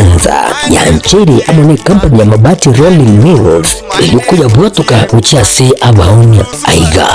Kwanza yancheire amo necompany ya Mabati Rolling Mills eyio koyabwatoka gochia ase abaonia. Aiga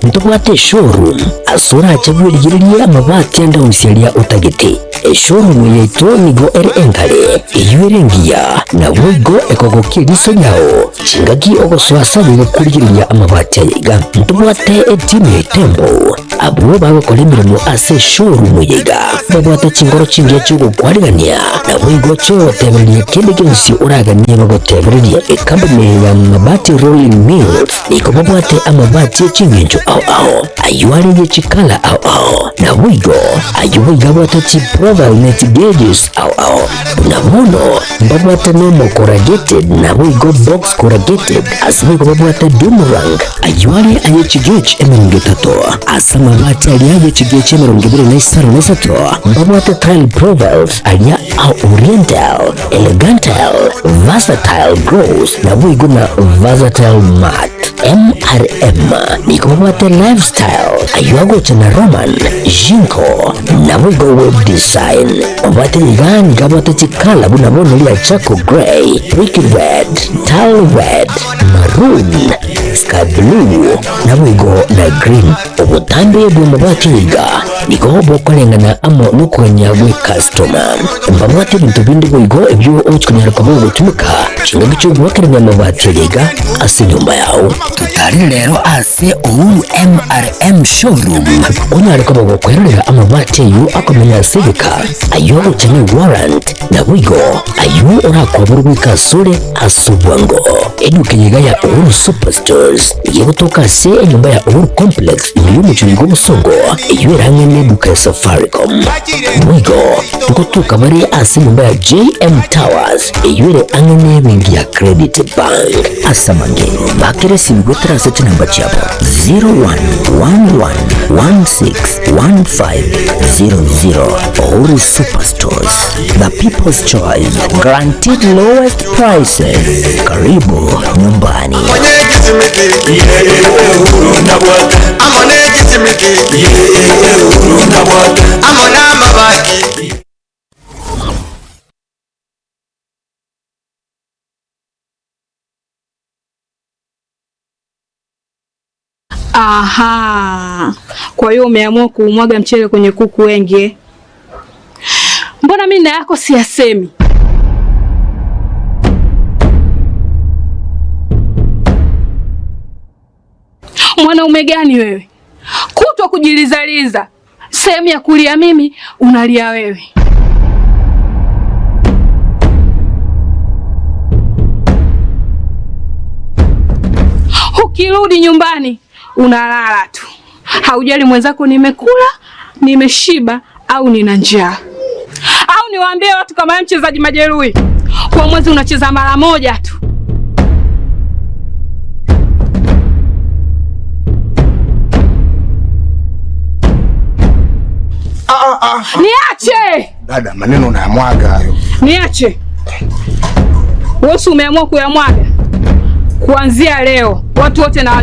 ntobwate eshowroom ase orache bwerigererie amabati ande onsi aria otagete. Eshowroom yaito nigo ere engare, eyio ere engiya, naboigo ekogokia eriso riao chingaki ogosoa ase aye gokorigereria amabati aya iga. Ntobwate etimu ya Itembo abwo bagokora emeremo ase eshowroom eye iga. Babwate chingoro chingiya chi'ogokwarigania, naboigo chi'ogotebereria kende gionsi oraganie bagotebererie. Ekampuni ya Mabati Rolling Mills nigo babwate amabati e chingencho ao ao, ayio are ye chikala ao ao, naboigo ayio boigo abwate chiprofile ne chigauges ao ao. Buna bono mbabwate normal corrugated naboigo box corrugated, ase boigo babwate doom rank, ayio are aye chigauge 30, ase amabati aria aye chigauge 23 mbabwate tile profiles aria a oriental, Elegantal, Versatile Gloss naboigo na Versatile Matte. MRM nigo babwate Lifestyle, ayio agocha na Roman, Jinko, naboigo Web Design. Obwate iga nigo abwate chikala buna bono ria Charcoal Grey, Brick Red, Tile Red, Maroon, Sky Blue, naboigo na Green. Obotambe bw'amabati iga nigo bokoreng'ana amo nokogania gw'ekastoma. Mbabwate ebinto binde boigo ebio ogochi konyara koba ogotumeka chingaki chi'ogoakerania amabati aria iga ase enyomba yao. Totarire rero ase Uhuru MRM Showroom onyare koba gokwerorera amabati ayio akomenya ase egeka, ayio agocha ne warrant, naboigo ayio orakoborwe goika asore ase obwango. Eduka eye iga ya Uhuru Superstores nigo egotoka ase enyomba ya Uhuru Complex ime y'omochie oiga obosongo, eyio ere ang'e neduka ya Safaricom. Boigo ngotoka bare ase enyomba ya JM Towers eyio ere ang'e nebenki ya Credit Bank. Ase amange, bakera esimi goetera ase chinamba chiabo 0111161500. Uhuru Superstores, the people's choice, guaranteed lowest prices. Karibu nyumbani. Aha, kwa hiyo umeamua kuumwaga mchele kwenye kuku wengi eh? Mbona mimi na yako siyasemi? Mwanaume gani wewe, kutwa kujilizaliza, sehemu ya kulia mimi unalia wewe. Ukirudi nyumbani unalala tu, haujali mwenzako nimekula, nimeshiba au nina njaa. Au niwaambie watu kama wewe mchezaji majeruhi, kwa mwezi unacheza mara moja tu. Niache Dada, maneno unayamwaga hayo. niache. Wewe si umeamua kuyamwaga? Kuanzia leo watu wote na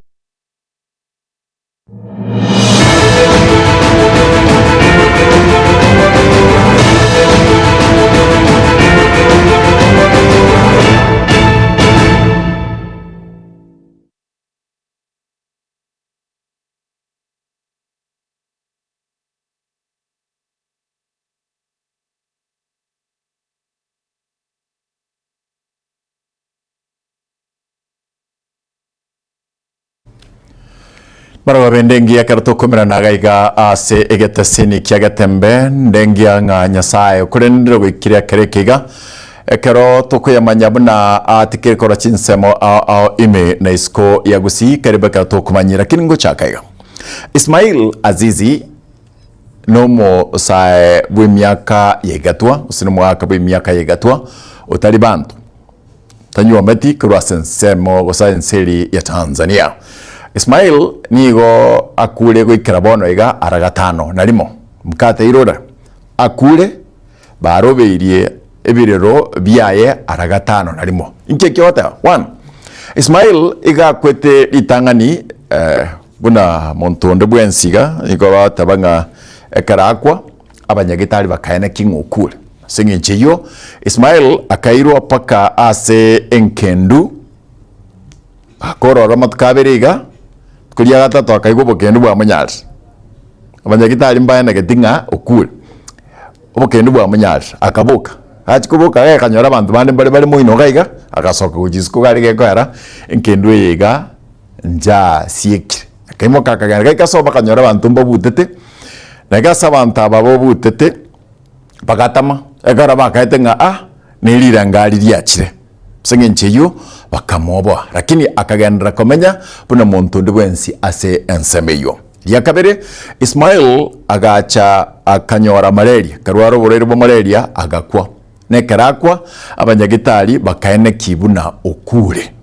Barabwo bende engiya ekero tokomerana iga iga ase egeteseni kia Getembe, nde engiya ng'a Nyasae okorendire goikiria ekero eke iga, ekero tokoyamanya buna atikire korwa chinsemo ao ao ime na isiko ya Gusii, karibu ekero tokomanyia. Lakini ngochaka iga, Ismail Azizi nomosae bw'emiaka ya igatwa, gose nomogaka bw'emiaka ya igatwa, otari banto. Tanywometi korwa ase ensemo gose ense eri ya Tanzania. Ismail nigo akure goikera bono iga ara gatano na rimo. Mkate irora akure barobeirie ebirero biaye ara gatano na rimo. Inki ekio ogoteba? One, Ismail iga akwete ritang'ani eh, buna monto onde bwensi iga, nigo bagoteba ng'a ekero akwa abanyagetari bakaena ki ng'a okure. Ase eng'encho eyio Ismael akairwa mpaka ase enkendu, akorora amatuko abere iga, rituko ria gatato akaigwa obokendu bwamonyarire. Abanyagitari mbaenegeti ng'a okure, obokendu bwamonyarire, akaboka. Achia koboka iga akanyora abanto bande mbare bare moino iga iga, agasoka gochia isiko iga arenge gekoera, enkendu eye iga nchasiekire. Akaimoka akagenda gaika ase bakanyora abanto mbabutete, na iga ase abanto aba babutete, bagatama, ekero bakaete ng'a ah, ne rirangari riachire. Ase eng'encho eyio bakamoboa, lakini akagenderera komenya buna monto onde bwensi ase ensemo eyio. Ria kabere, Ismael agacha akanyora malaria, akarwara oborwaire bwa malaria agakwa. Na ekero akwa, abanyagitari bakaeneki buna okure.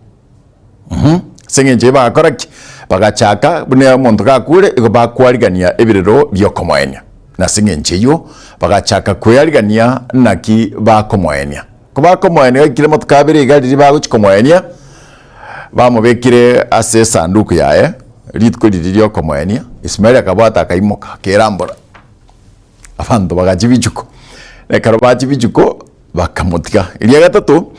Mh, ase eng'encho eyio bagakora ki? Bagachaka buna omonto gakure, igo bakwarigania ebirero bi'okomoenia. Na ase eng'encho eyio, bagachaka kwearigania naki bakomoenia. Kobakomoenia gaikire amatuko abere iga riria bagochia komoenia, bamobekire ase esanduku yaye, rituko riria riokomoenia, Ismaeli akabwata akaimoka, akerambora. Abanto bagachia bichuko, na ekero bachia bichuko, bakamotiga. Eria gatato,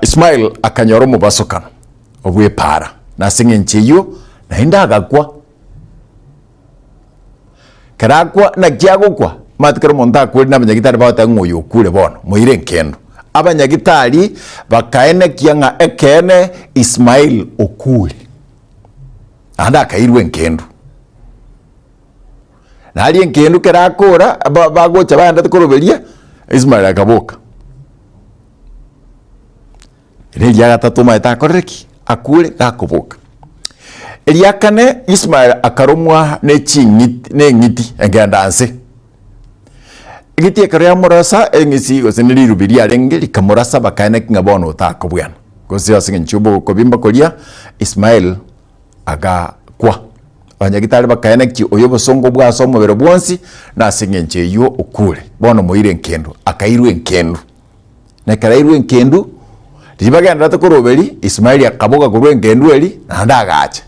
Ismael akanyora omobasokano obw'epaara, na ase eng'encho eyio naende agakwa. Kera akwa, naki agokwa? Omanyete kera omonto akweri na abanyagitari bagoteba ng'a oyo okure bono, moire nkendo. Abanyagitari bakaenekia ng'a ekeene Ismael okure, naende akairwa enkendo. Naria enkendo kera akora, ba- bagocha baendete koroberia, Ismael akaboka. Eria gatato omanyete akorire ki? Akure gakoboka. Eria kane Ismael akaromwa ne ching'iti ne eng'iti engenda nse. Eng'iti ekero yamorasa eng'isi gose ne rirubi riarenge rikamorasa bakaeneki ng'a bono otakobwena. Gose ase eng'encho y'obokobimba koria Ismael agakwa. Abanyagitari bakaeneki oyo obosongo bwa ase omobere bwonsi na ase eng'encho eyio okure. Bono moire enkendo. Akairwa enkendo. Na ekero airwe enkendu, riria bagendererete koroberi, Ismaeli akaboka korwa enkendu eria, naende agacha.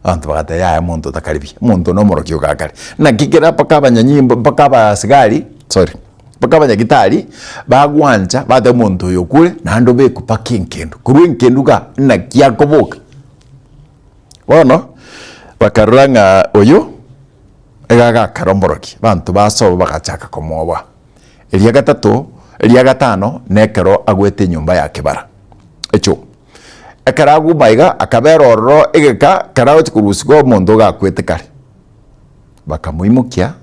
Abanto bagateba, yaya omonto otakaribia, omonto nomorokia ogakare. Naki kera mpaka abanyanyimbo, mpaka abasigari, sorry, mpaka abanyagitari, bagwancha bateba omonto oyo okure, naende obekwe mpaka enkendu. Korwa enkendu igaa, naki akoboka. Bono, bakarora ng'a oyo, iga agakara omorokia, abanto basobo bagachaka komooboa. Eria gatato, eria gatano nekero agwete enyomba ya kebara. Echo. Ekero aguma iga, akabera ororo egeka kera agochia korusigwa omonto iga akwete kare. Bakamoimokia,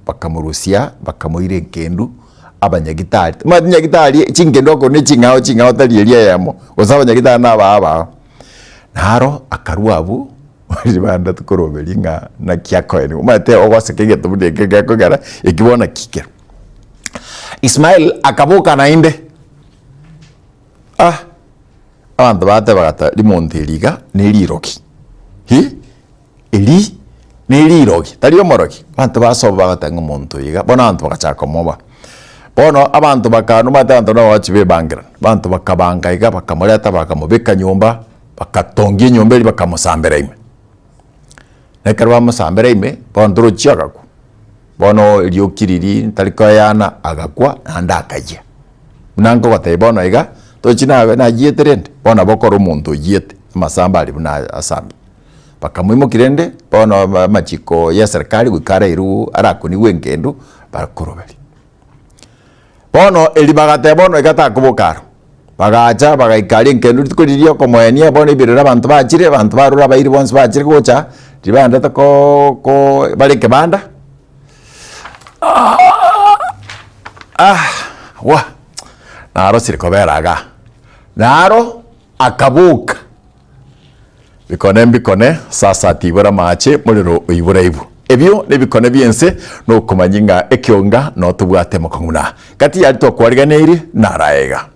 bakamorusia, bakamoira enkendu, abanyagitari, omanyete nyagitari chinkendu okoro ne ching'ao ching'ao tari eria eyemo, gose abanyagitari na abao abao. Naro akarwa abwo, riria baendete koroberia ng'a naki akoenigwa, omanyete ogoseka egento buna eke gekogera, eki bono naki kere. Ismael akaboka naende, ah, abanto bateba gata rimonto eri iga ne rirogi, hi, eri ne rirogi, tari omorogi. Abanto basoba bagoteba ng'a omonto oyo iga, bono abanto bagachaka komoba. Bono abanto bakanwa omanyete abanto nabo bagochi bebangerana, abanto bakabanga iga bakamoreta bakamobeka nyomba, bakatongia enyomba eria bakamosambera ime. Na ekero bamosambera ime, bono torochia agakwa, bono erioki riria ntari koeyana agakwa naende akayia. Buna nkogotebia bono iga, tochi nabe nayiete rende, bono nabo okore omonto oyiete, amasambo aria buna asambe. Bakamoimokia rende, bono amachiko ya eserikari goika arairwe arakunigwe engendu, bakoroberia. Bono eri bagateba bono iga takoboka aro, bagacha bagaika aria engendu rituko riria ria okomoenia bono ebirero abanto bachire, abanto barure abairi bonsi bachire gocha, riria baendete koo ko bare ekebanda wah narosire kobera igaa, naro akaboka. Bikone mbikone, sasa tiibora amache, morero oibora ibu. Ebio nebikone bi'ense, nokomanyia ng'a ekionga noo tobwate mokong'u na gati yaria twakwariganeirie naraega.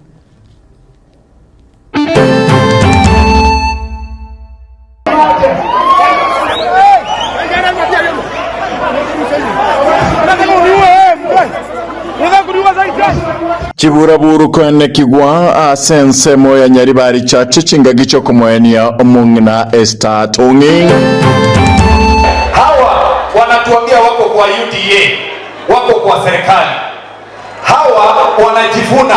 Chiburaburu koenekigwa ase ensemo ya Nyaribari Church chingaki chi'okomoenia omong'ina Esther Tong'i. Hawa wanatuambia wako kwa UDA, wako kwa serikali. Hawa wanajivuna,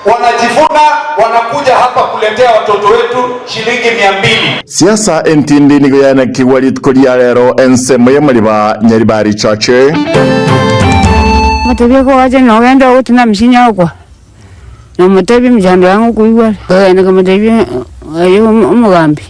wanajivuna, wanakuja hapa kuletea watoto wetu shilingi 200. Siasa entindi nigo yanekigwa rituko ria rero ensemo y'amariba Nyaribari Chache. Motebie kogacha nogende ogotina msinya okwa, nomotebie emechando yango okoigwa, kagenda kamotebia aye omogambi,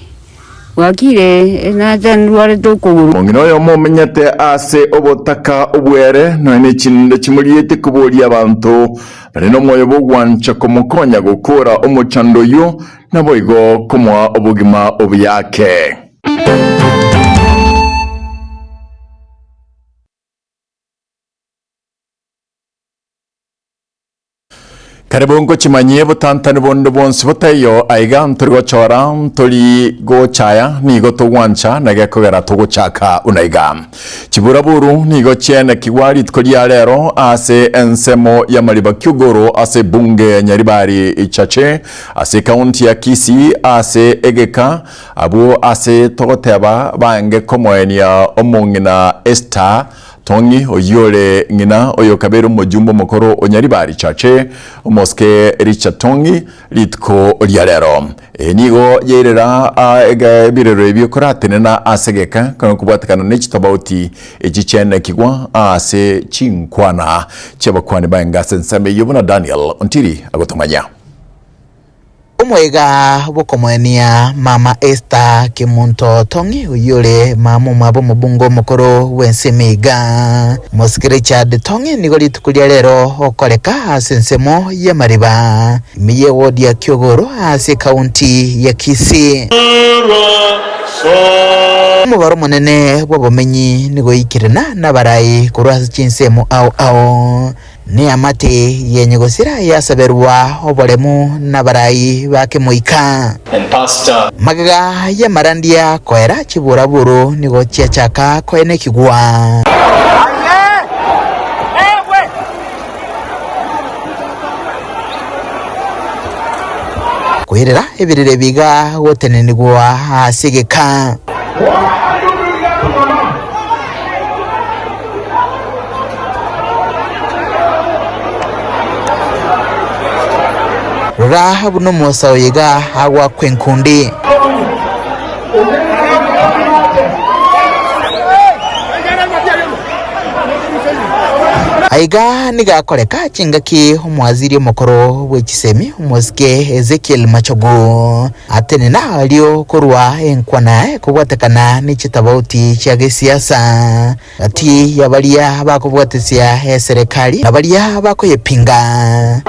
bwakire nacha ndwarete okogoro. Omong'ina oyomo omenyete ase obotaka obwere nonya ne chinde chimoriete koboria abanto bare nomoyo bw'ogwancha komokonya gokora omochando oyio, naboigo komoa obogima obuya ake. Karibu ngochimanyie botantani bonde bwonsi botaiyo aiga ntori gochora ntori gochaya nigo togwancha na gekogera togochaka buna iga. Chiburaburu nigo chienekigwa rituko ria rero ase ensemo y'amariba Kiugoro ase ebunge ya Nyaribari Chache ase ekaunti ya Kisii ase egeka abwo ase togoteba bange komoenia omong'ina Esther Tong'i, oyio ore ng'ina oyokabeire omojumbe omokoro o Nyaribari Chache, omosike Richard Tong'i, rituko ria rero. Eye nigo yairera ebirero ebio koratenena ase egeka kero kobwatekana ne chitobauti echi chiaenekigwa ase chinkwana chi'abakuani baenga ase ensemo eyio buna Daniel Ontiri agotomanya. Omoyega bw'okomoenia mama Esther Kemunto Tong'i oyio ore mama omwabo omobunge omokoro bw'ense Emeiga, Mosike Richard Tong'i nigo rituko ria rero okoreka ase ensemo y'amariba ime y'eward ya Kiogoro ase ekaunti ya Kisii. Omobaro omonene bw'obomenyi nigo oikerena nabarai korwa ase chinsemo ao ao. Neamate yenye gosira yasaberwa oboremu nabarai ba kemoika. Magega y'amarandia koera chiburaburu nigo chiachaka koenekigwa. Koirera ebirero ebi iga gotenenigwa ase egeka. Rora buna omosa oyo iga agoakwa enkundi. Aiga nigo akoreka chingaki omwaziri omokoro bwe chisemi omosike Ezekiel Machogu Atenena ario korwa enkwana ekobwatekana ne chitabauti chia gesiasa gati ya baria bakobwatesia eserekari na baria bakoyepinga.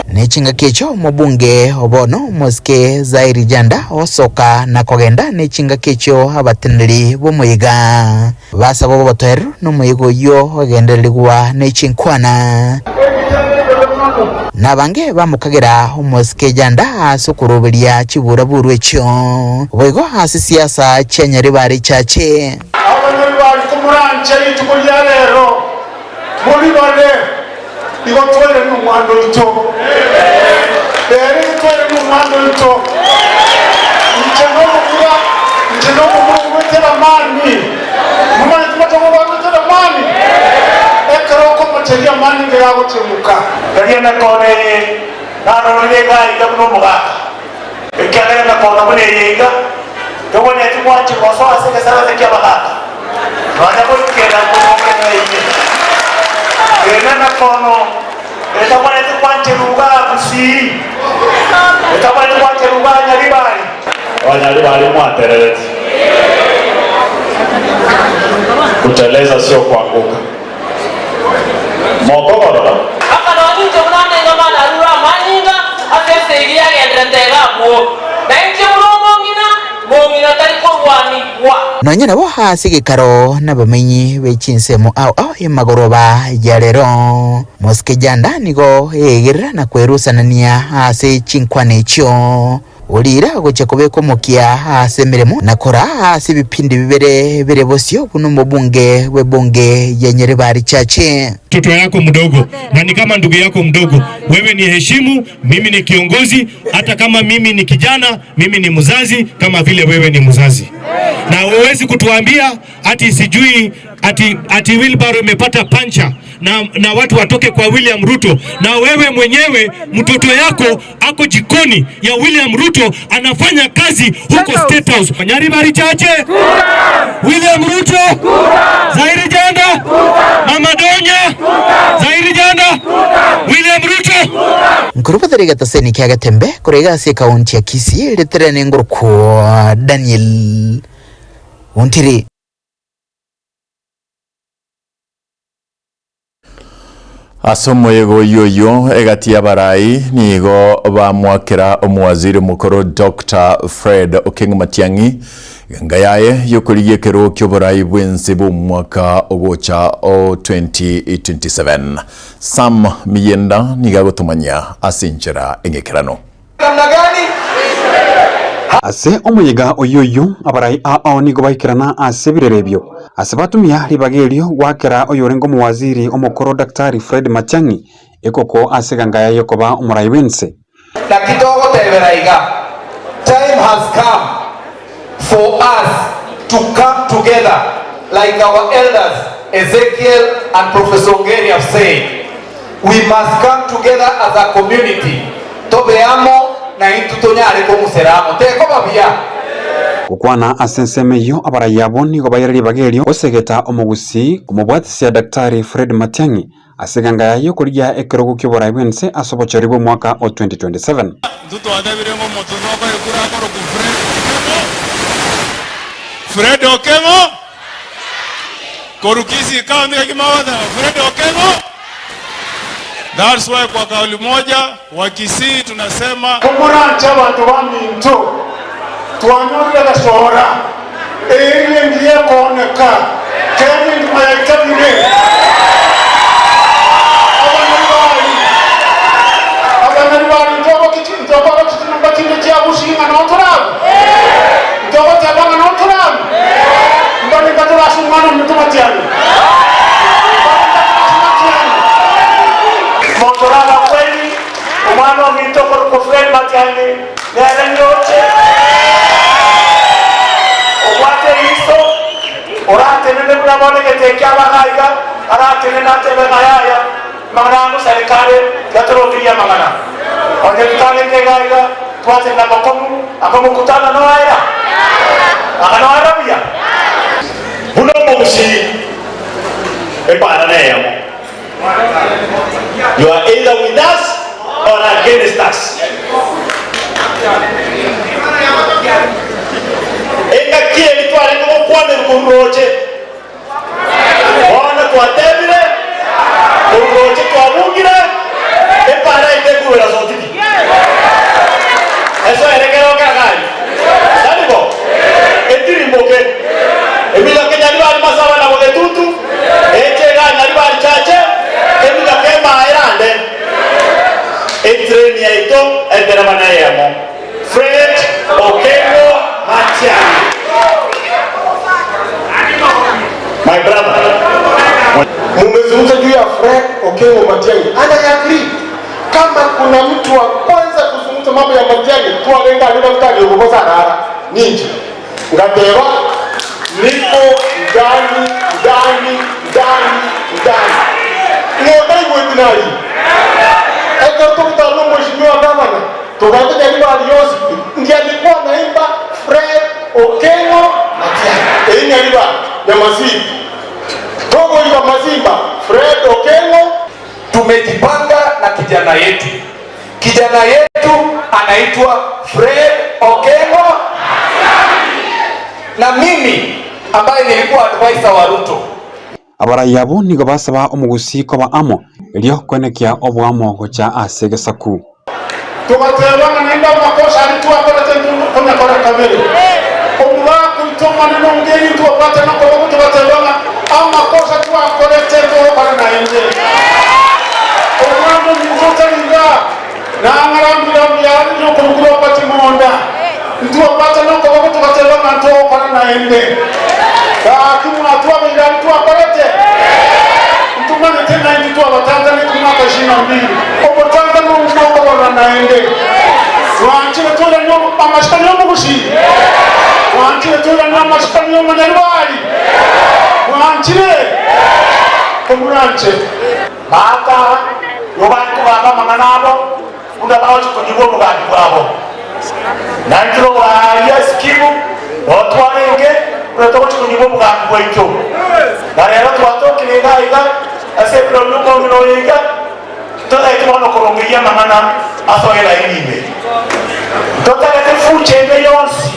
Ne chingaki echio omobunge o bono omosike Zairi Janda osoka na kogenda ne chingaki echio abateneneri b'omoyega basaba obotoereru nomoyega oyio ogendererigwa ne chinkwana. Nabange bamokagera omosike Janda ase okoroberia chiburaburu echio, boigo ase siasa chia Nyaribari Chache. Abanyaribari komoranche rituko ria rero, moribare, igo toire nomwando oito. Rero igo toire nomwando oito. Inche nomomura, inche nomomura ogoetera amani. Momanyete motogo bagoetera amani? Ekero okomocheria amani nigo agochemuka. Erio emekoono eye narorire iga aiga buna omogaka, ekiagera emekoono buna eye iga togwenereti gwancherwa gosoa ase egesarate ki'abagaaka, nonya goikera nkomokenwa eye. Eye nemekoono etagwenereti gwancherwa igaa Gusii, etagwenereti gwancherwa igaa Nyaribari. Abanyaribari mwaterereti. Kuteleza sio kuanguka. Mokogorora. Akarora inche buna nengama narure amanyinga ase esegi yagenderete iga abwo, na inche buna omong'ina, mong'ina tari korwanigwa. Nonya nabo ase egekaro nabamenyi be chinsemo ao ao y'amagoroba ya rero. Mosike Janda nigo eegerera na kwerusanania ase chinkwana echio. Orire agochia kobeka omokia ase emeremo na koraa ase ebipindi bibere bire bosio buna omobunge bw'ebunge ya Nyaribari Chache. Mtoto yako mdogo na ni kama ndugu yako mdogo, wewe ni heshimu, mimi ni kiongozi. Hata kama mimi ni kijana, mimi ni mzazi kama vile wewe ni mzazi, na huwezi kutuambia ati sijui ati, ati wheelbarrow imepata pancha na, na watu watoke kwa William Ruto, na wewe mwenyewe mtoto yako ako jikoni ya William Ruto anafanya kazi huko State House. Nyaribari Chache, William Ruto, Zairi Janda, Mama Donya, Zairi Janda, William Ruto. Nkorobothere egetaseni kia Getembe korwa iga ase ekaunti ya Kisii ritere nengorokwa Daniel Ontiri. Ase omoyega oyio oyio egati y'abarai nigo bamwakera omowaziri omokoro Doctor Fred Okengo Matiang'i enga yaye y'okorigia ekerogo ki'oborai bw'ense bw'omwaka ogocha o 2027. Sam Miyenda nigo agotomanyia ase enchera eng'ekeranu. Namna gani? Ase omoyega oyio oyio abarai ao nigo baikerana ase ebirero ebio, ase batumia ribaga erio goakera oyorenge omowaziri omokoro Daktari Fred Matiang'i ekoko ase eganga yaye yokoba omorai bw'ense. Naki togotebera iga, Time has come for us to come together like our elders Ezekiel and Professor Ongeri have said. We must come together as a community, tobe amo na intwe tonyare kong'usera amo. Tekoba buya? Gokwana ase ensemo eyio abarai abwo nigo baira ribaga erio gosegeta omogusii komobwatisia Daktari Fred Matiang'i ase eganga yaye y'okorigia ekerogo ki'oborai bw'ense ase obochori bw'omwaka o 2027. Intwe twatebire ng'a omonto nokoe kura akorokwa Fred Okeng'o, Fred Okeng'o, Korwa Kisii County gaki magoteba Fred Okengo. That's why kwa kauli moja wa Kisii tunasema. Komoranche abanto baminto, twanyorire egesoora, eeri engiya ekooneka, kera engima yaitabire. Abanari bari, ntokobeki chinyomba chinde chia Gusii ng'a notorabe? Ntogoteba ng'a notorabe? Mbarenta torase omwana ominto Matiang'i. Mbarenta torase Matiang'i. Motoraba kweli, omwana ominto okorokwa Fred Matiang'i nere ndoche obwate eriso oratenene buna bono egete ekia abana aiga aratenene atebe ng'a yaya amang'ana aya ngosareka are tiga torokerie amang'ana onye totarenge iga iga twatenena bokong'u amo mokutano noera anga noera buya. Buna omogusii, epaara neyemo. You are either with us or against us. Engaki eri twarenge gokwanerwa korwa roche, bono twatebire, korwa roche twabungire, epaara yaito ekorwera Sotiki. Esoere kero kagari. Tari bo? Etirimboke. Emiaka enyaribari masaba na bogetutu, eche iga nyaribari chache, emiaka emaa erande. Etrain yaito endereba neyemo. Fred Okengo Matiang'i. My brother. Mumezungumza juu ya Fred Okengo Matiang'i and I agree. Kama kuna mtu wa kwanza kuzungumza mambo ya Matiang'i twarenge aria daktari ogobosa arara ninche ngateba niko ndani ndani ndani ndani ng'otaigweti naria ekero togotara na omweshimiwa gavana togenda Nyaribari yonsi pi ndiye alikuwa anaimba Fred Okengo Matiang'i eyio Nyaribari Nyamasimba togoika Masimba Fred Okengo Tumejipanga na kijana yetu. Kijana yetu anaitwa Fred Okengo na mimi ambaye nilikuwa advisor wa Ruto. Abarai abwo nigo basaba omogusii koba amo, erio koenekia oboamo gocha ase egesaku. Togateba ng'a naende amakosa aria twakorete ntokonyakora kabere. Omogaka oito omonene onge eri ntwabwate nokoboko togateba ng'a amakosa twakorete ntogokora naende. Omwana ominto otari igaa, nang'ara mbuya mbuya are nokorokwa Robert Monda. Ntwabwatana okoboko togateba ng'a ntogokora naende. Gaki mwatwabeire aria twakorete? Ntomanyete ng'a intwe twabatantaneti mwaka ishirini na mbili. Obotantani obwo ntokoborora naende. Twanchire toiranie amasikani y'omogusii? Twanchire toiranie amasikani y'omonyaribari? Mwanchire? Komoranche. Baaka nigo bakogamba amang'ana abo buna bagochia konyigwa obogambi bwabo. Na intwe aaria Sikimu noo twarenge buna togochia konyigwa obogambi bwaito. Na rero twatokire iga aiga ase ebirori bi'omong'ina oyo iga, ntotagete bono korongeria amang'ana asoe elaini ime. Ntotagete fucha ende yonsi,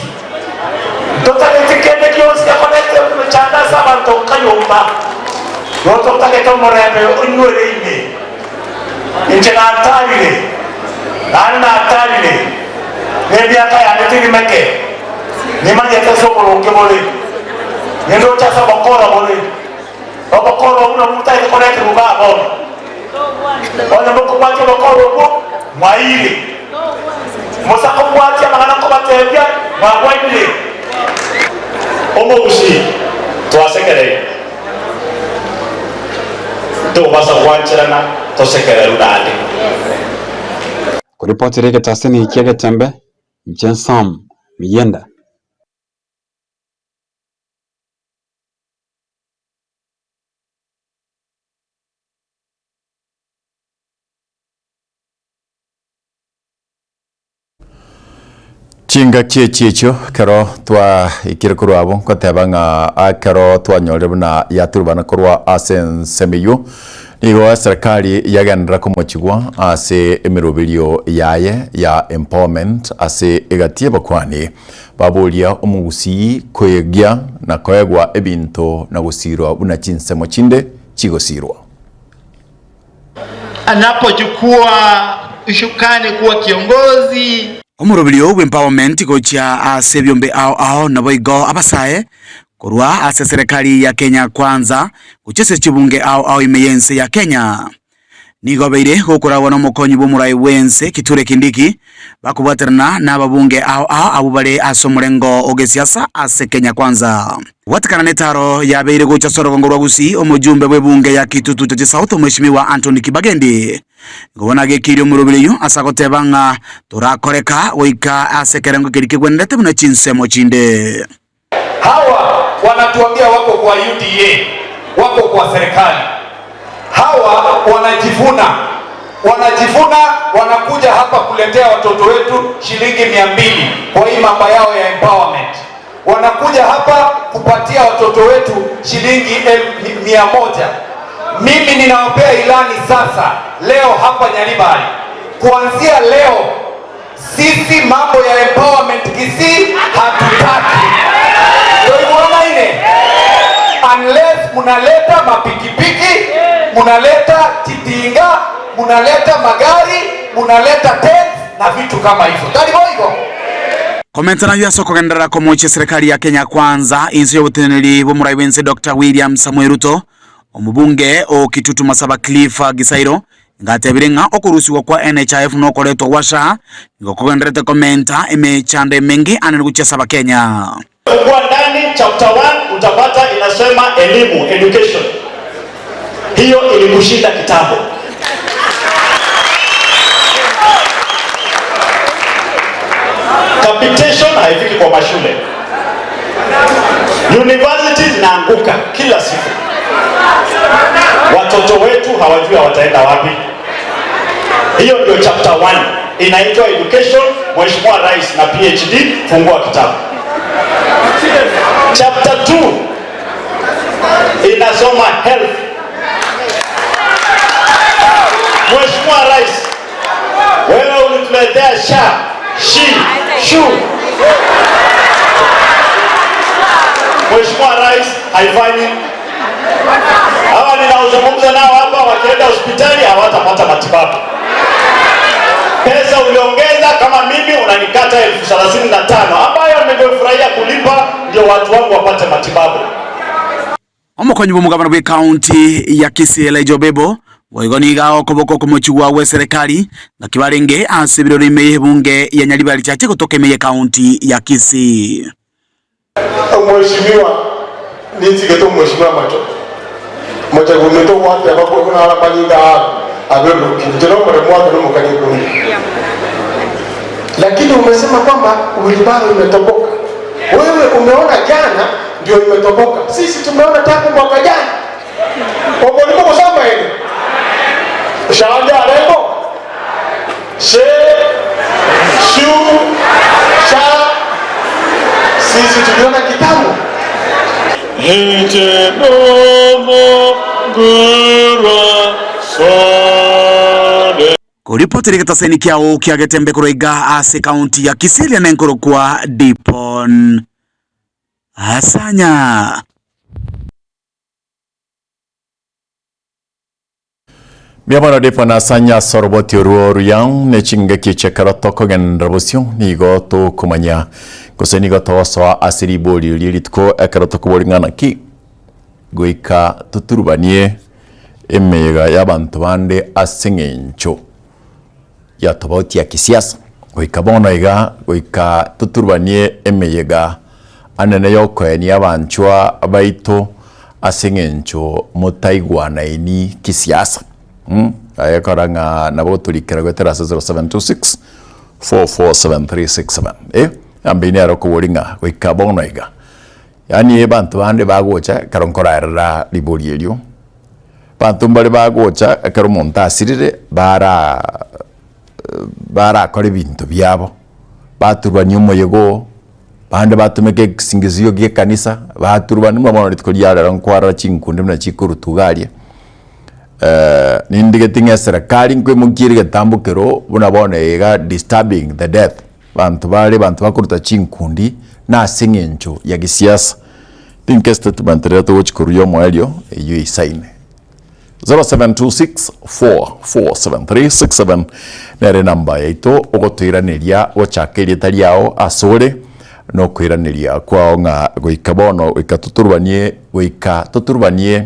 ntotagete kende gionsi gekorete emechando ase abanto nka nyomba. Nigo totagete omorembe onywere ime. Inche natarire, naende natarire, nemiaka yane teri meke, nimanyete ase oboronge bore, nindoche ase obokora bore, na obokora obwo nabwo botagete koreterwa igaa bono. Onye mokobwatia obokora obwo, mwaeire. Mosakobwatia amang'ana nkobatebia, mwagwainire. Omogusii twasekereire. Tobasa gwancherana tosekererwe naende. Koripotera egetaseni kia Getembe, inche Sam Miyenda. Chingaki echi echio ekero twaikire korwa abwo nkoteba ng'a ekero twanyorire buna yaturubana korwa ase ensemo eywo, nigo eserekari yagenderera komochigwa ase emeroberio yaye ya empowerment ase egati y'abakuani baboria omogusii koegia na koegwa ebinto na gosirwa buna chinsemo chinde chigosirwa. Anapochukua ushukani kuwa kiongozi. Omoroberio bw'empowerment gochia ase ebiombe ao ao naboigo abasae korwa ase eserekari ya Kenya Kwanza gochia ase chibunge ao ao ime y'ense ya Kenya. Nigo obeire gokoragwa nomokonyi bw'omorai bw'ense Kithure Kindiki bakobwaterana nababunge ao ao abwo bare ase omorengo o gesiasa ase Kenya Kwanza. Gwatekana netaro yabeire gocha ase orogongo rwa Gusii, omojumbe bw'ebunge ya Kitutu Chache South Omweshimiwa Anthony Kibagendi nigo bono agekeirie omoroberi oyio ase agoteba ng'a torakoreka goika ase ekerengo keria kegwenerete buna chinsemo chinde. Hawa wanatuambia wako kwa UDA, wako kwa serikali. Hawa wanajivuna, wanajivuna, wanakuja hapa kuletea watoto wetu shilingi 200 kwa hii mambo yao ya empowerment. Wanakuja hapa kupatia watoto wetu shilingi 100. Mimi ninawapea ilani sasa leo hapa Nyaribari, kuanzia leo sisi mambo ya empowerment Kisii hatutaki. Ndio ine, unless munaleta mapikipiki, munaleta kitinga, munaleta magari, munaleta tents na vitu kama hivyo. Taribo hivyo. Komenta nayo ase okogenderera komochia serikali ya Kenya Kwanza inse y'oboteneneri bw'omorai bw'ense Doctor William Samoei Ruto, omobunge o Kitutu Masaba Cliff Gisairo ngatebire ng'a okorusigwa kwa NHIF nokoretwa gwa SHA nigo kogendererete komenta emechando emenge ane gochia ase Abakenya. Fungua ndani chapter 1 utapata inasema elimu, education. Hiyo ilikushinda kitambo. Capitation haifiki kwa mashule. Universities zinaanguka kila siku. Watoto wetu hawajui wataenda wapi. Hiyo ndio chapter 1 inaitwa education. Mheshimiwa Rais na PhD, fungua kitabu. Chapter 2 inasoma health. Mheshimiwa Rais, wewe ulituletea SHA, SHI, SHU. Mheshimiwa Rais, haifanyi. Hawa ninaozungumza nao hapa wakienda hospitali hawatapata matibabu. Pesa uliongeza kama mimi unanikata 35,000 ambayo ningefurahia kulipa ndio watu wangu wapate matibabu. Omokonyi bw'omogabana bw'ekaunti ya Kisii Elijah Obebo Boigo nigo agokoboko okomochigwa gw'eserekari ngaki barenge ase ebiroro ime y'ebunge ya Nyaribari Chache gotoka ime y'ekaunti ya Kisii. Omweshimiwa, ninsigete omweshimiwa Machogu. Machogu ominto ogwateba kwe buna are amanyinga aa aberurukire. Inche nomoremu ake nomokani ekunde. Lakini umesema kwamba wheelbarrow imetoboka. Wewe umeona jana ndio imetoboka. Sisi tumeona tangu mwaka jana. Oborimo gose amaene? Shande arengo? She, shu, sha. Sisi tuliona kitambo. Inche nomongurwa sone. Koripotera egetaseni kiao kia Getembe korwa iga ase ekaunti ya Kisii eria nenkorokwa Dipon Asanya. Mbuya mono Dipon Asanya ase oroboti orwo oruya ne chingaki echi ekero tokogenderera bosio nigo tokomanya gose nigo togosoa ase ribori rie rituko ekero tokobori ng'a naki goika toturubanie emeyega y'abanto bande ase eng'encho ya tofauti ya kisiasa. Goika bono iga goika toturubanie emeyega anene y'okoenia abanchwa baito ase eng'encho motaigwanaini kisiasa. Mh, aye kora ng'a nabo otorikera goetera ase 0726 447367 eh, ambe nere okobori ng'a goika bono iga. Yaani abanto bande bagocha ekero nkoraerera ribori erio, abanto mbare bagocha ekero omonto asirire bara barakore ebinto biabo, baturwania omoyega oo, bande batumeka ekesingizio gia ekanisa, baturwania buna bono rituko ria rero nkwarora chinkundi buna chikorutwa iga aria, nindigeti ng'a eserekari nkoimokia ere egetambo kero buna bono iga disturbing the death. Banto bare banto bakoruta chinkundi na ase eng'encho ya gesiasa. Think estatement riria togochi koruya omoerio eyio eisaine. 0726447367 nere enamba yaito ogotoiraneria gochaka erieta riao ase ore na okoiraneria kwao ng'a goika bono goika toturubanie goika toturubanie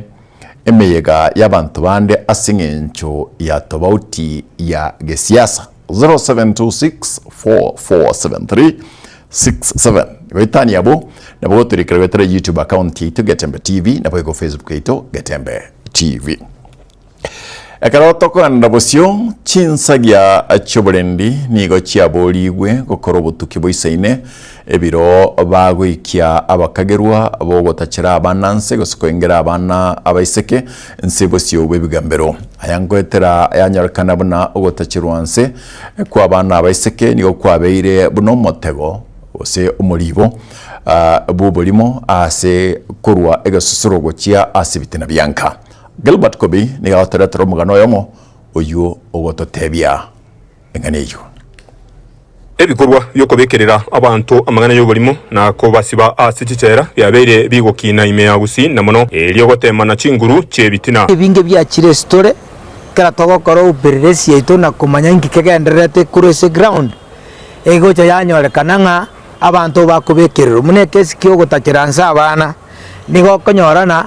emeyega y'abanto bande ase eng'encho ya tobauti ya gesiasa. 0726447367 Goetania abwo nabo gotorikera goetera YouTube account yaito Getembe TV nabo igo Facebook yaito Getembe TV. Ekero tokogenderera bosio, chinsagia chi'oborendi nigo chiaborigwe gokora obotuki boisaine, ebiro bagoikia abakagerwa bogotachera abana nse gose koengera abana abaiseke nse bosio bw'ebigambero. Aya ngoetera yanyorekana buna ogotacherwa nse kw'abana abaiseke nigo kwabeire buna omotego gose omoribo bw'oborimo ase korwa egesusuro gochia ase ebitina bia nka. Gilbert Kobi nigo agotoretera omogano oyomo oyio ogototebia eng'ana eyio. Ebikorwa bi'okobekerera abanto amang'ana y'oborimo na kobasiba ase chichela biabeire bigokina ime ya Gusii na mono erio goteemana chinguru chi'ebitina. Ebinge biachire ase tore, ekero togokora upelelezi yaito na komanya inki kegendererete korwa ase ground, egocha yanyorekana ng'a abanto bakobekererwa. Buna ekesi kia ogotachera nse abana, nigo okonyora ng'a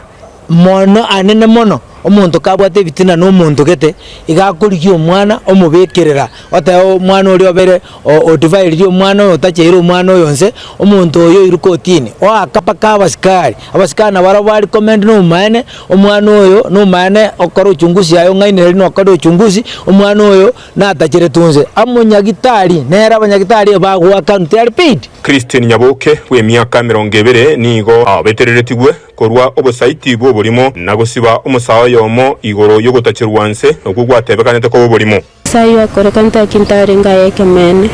mono anene mono, omonto kabwate ebitina na omonto gete, iga akorigia omwana omobekerera, oteba omwana oria obere odivairie omwana oyo otacheire omwana oyo nse, omonto oyo oirwe kotini, oaka mpaka abasikari, abasikari nabarabwo ba recommend na omomaene, omwana oyo na omomaene okore uchunguzi yaye ong'ainereria na okore uchunguzi, omwana oyo natacheretwe nse. Amonyagitari nere abanyagitari ebagoakanwa they are paid. Christine Nyaboke bw'emiaka emerongo ebere nigo abetereretigwe korwa obosaiti bw'oborimo na gosiba omosae oyomo igoro y'ogotacherwa nse okwo gwatebekanete koba oborimo. Ase ayio akorekana taki ntarenge aye ekemeene.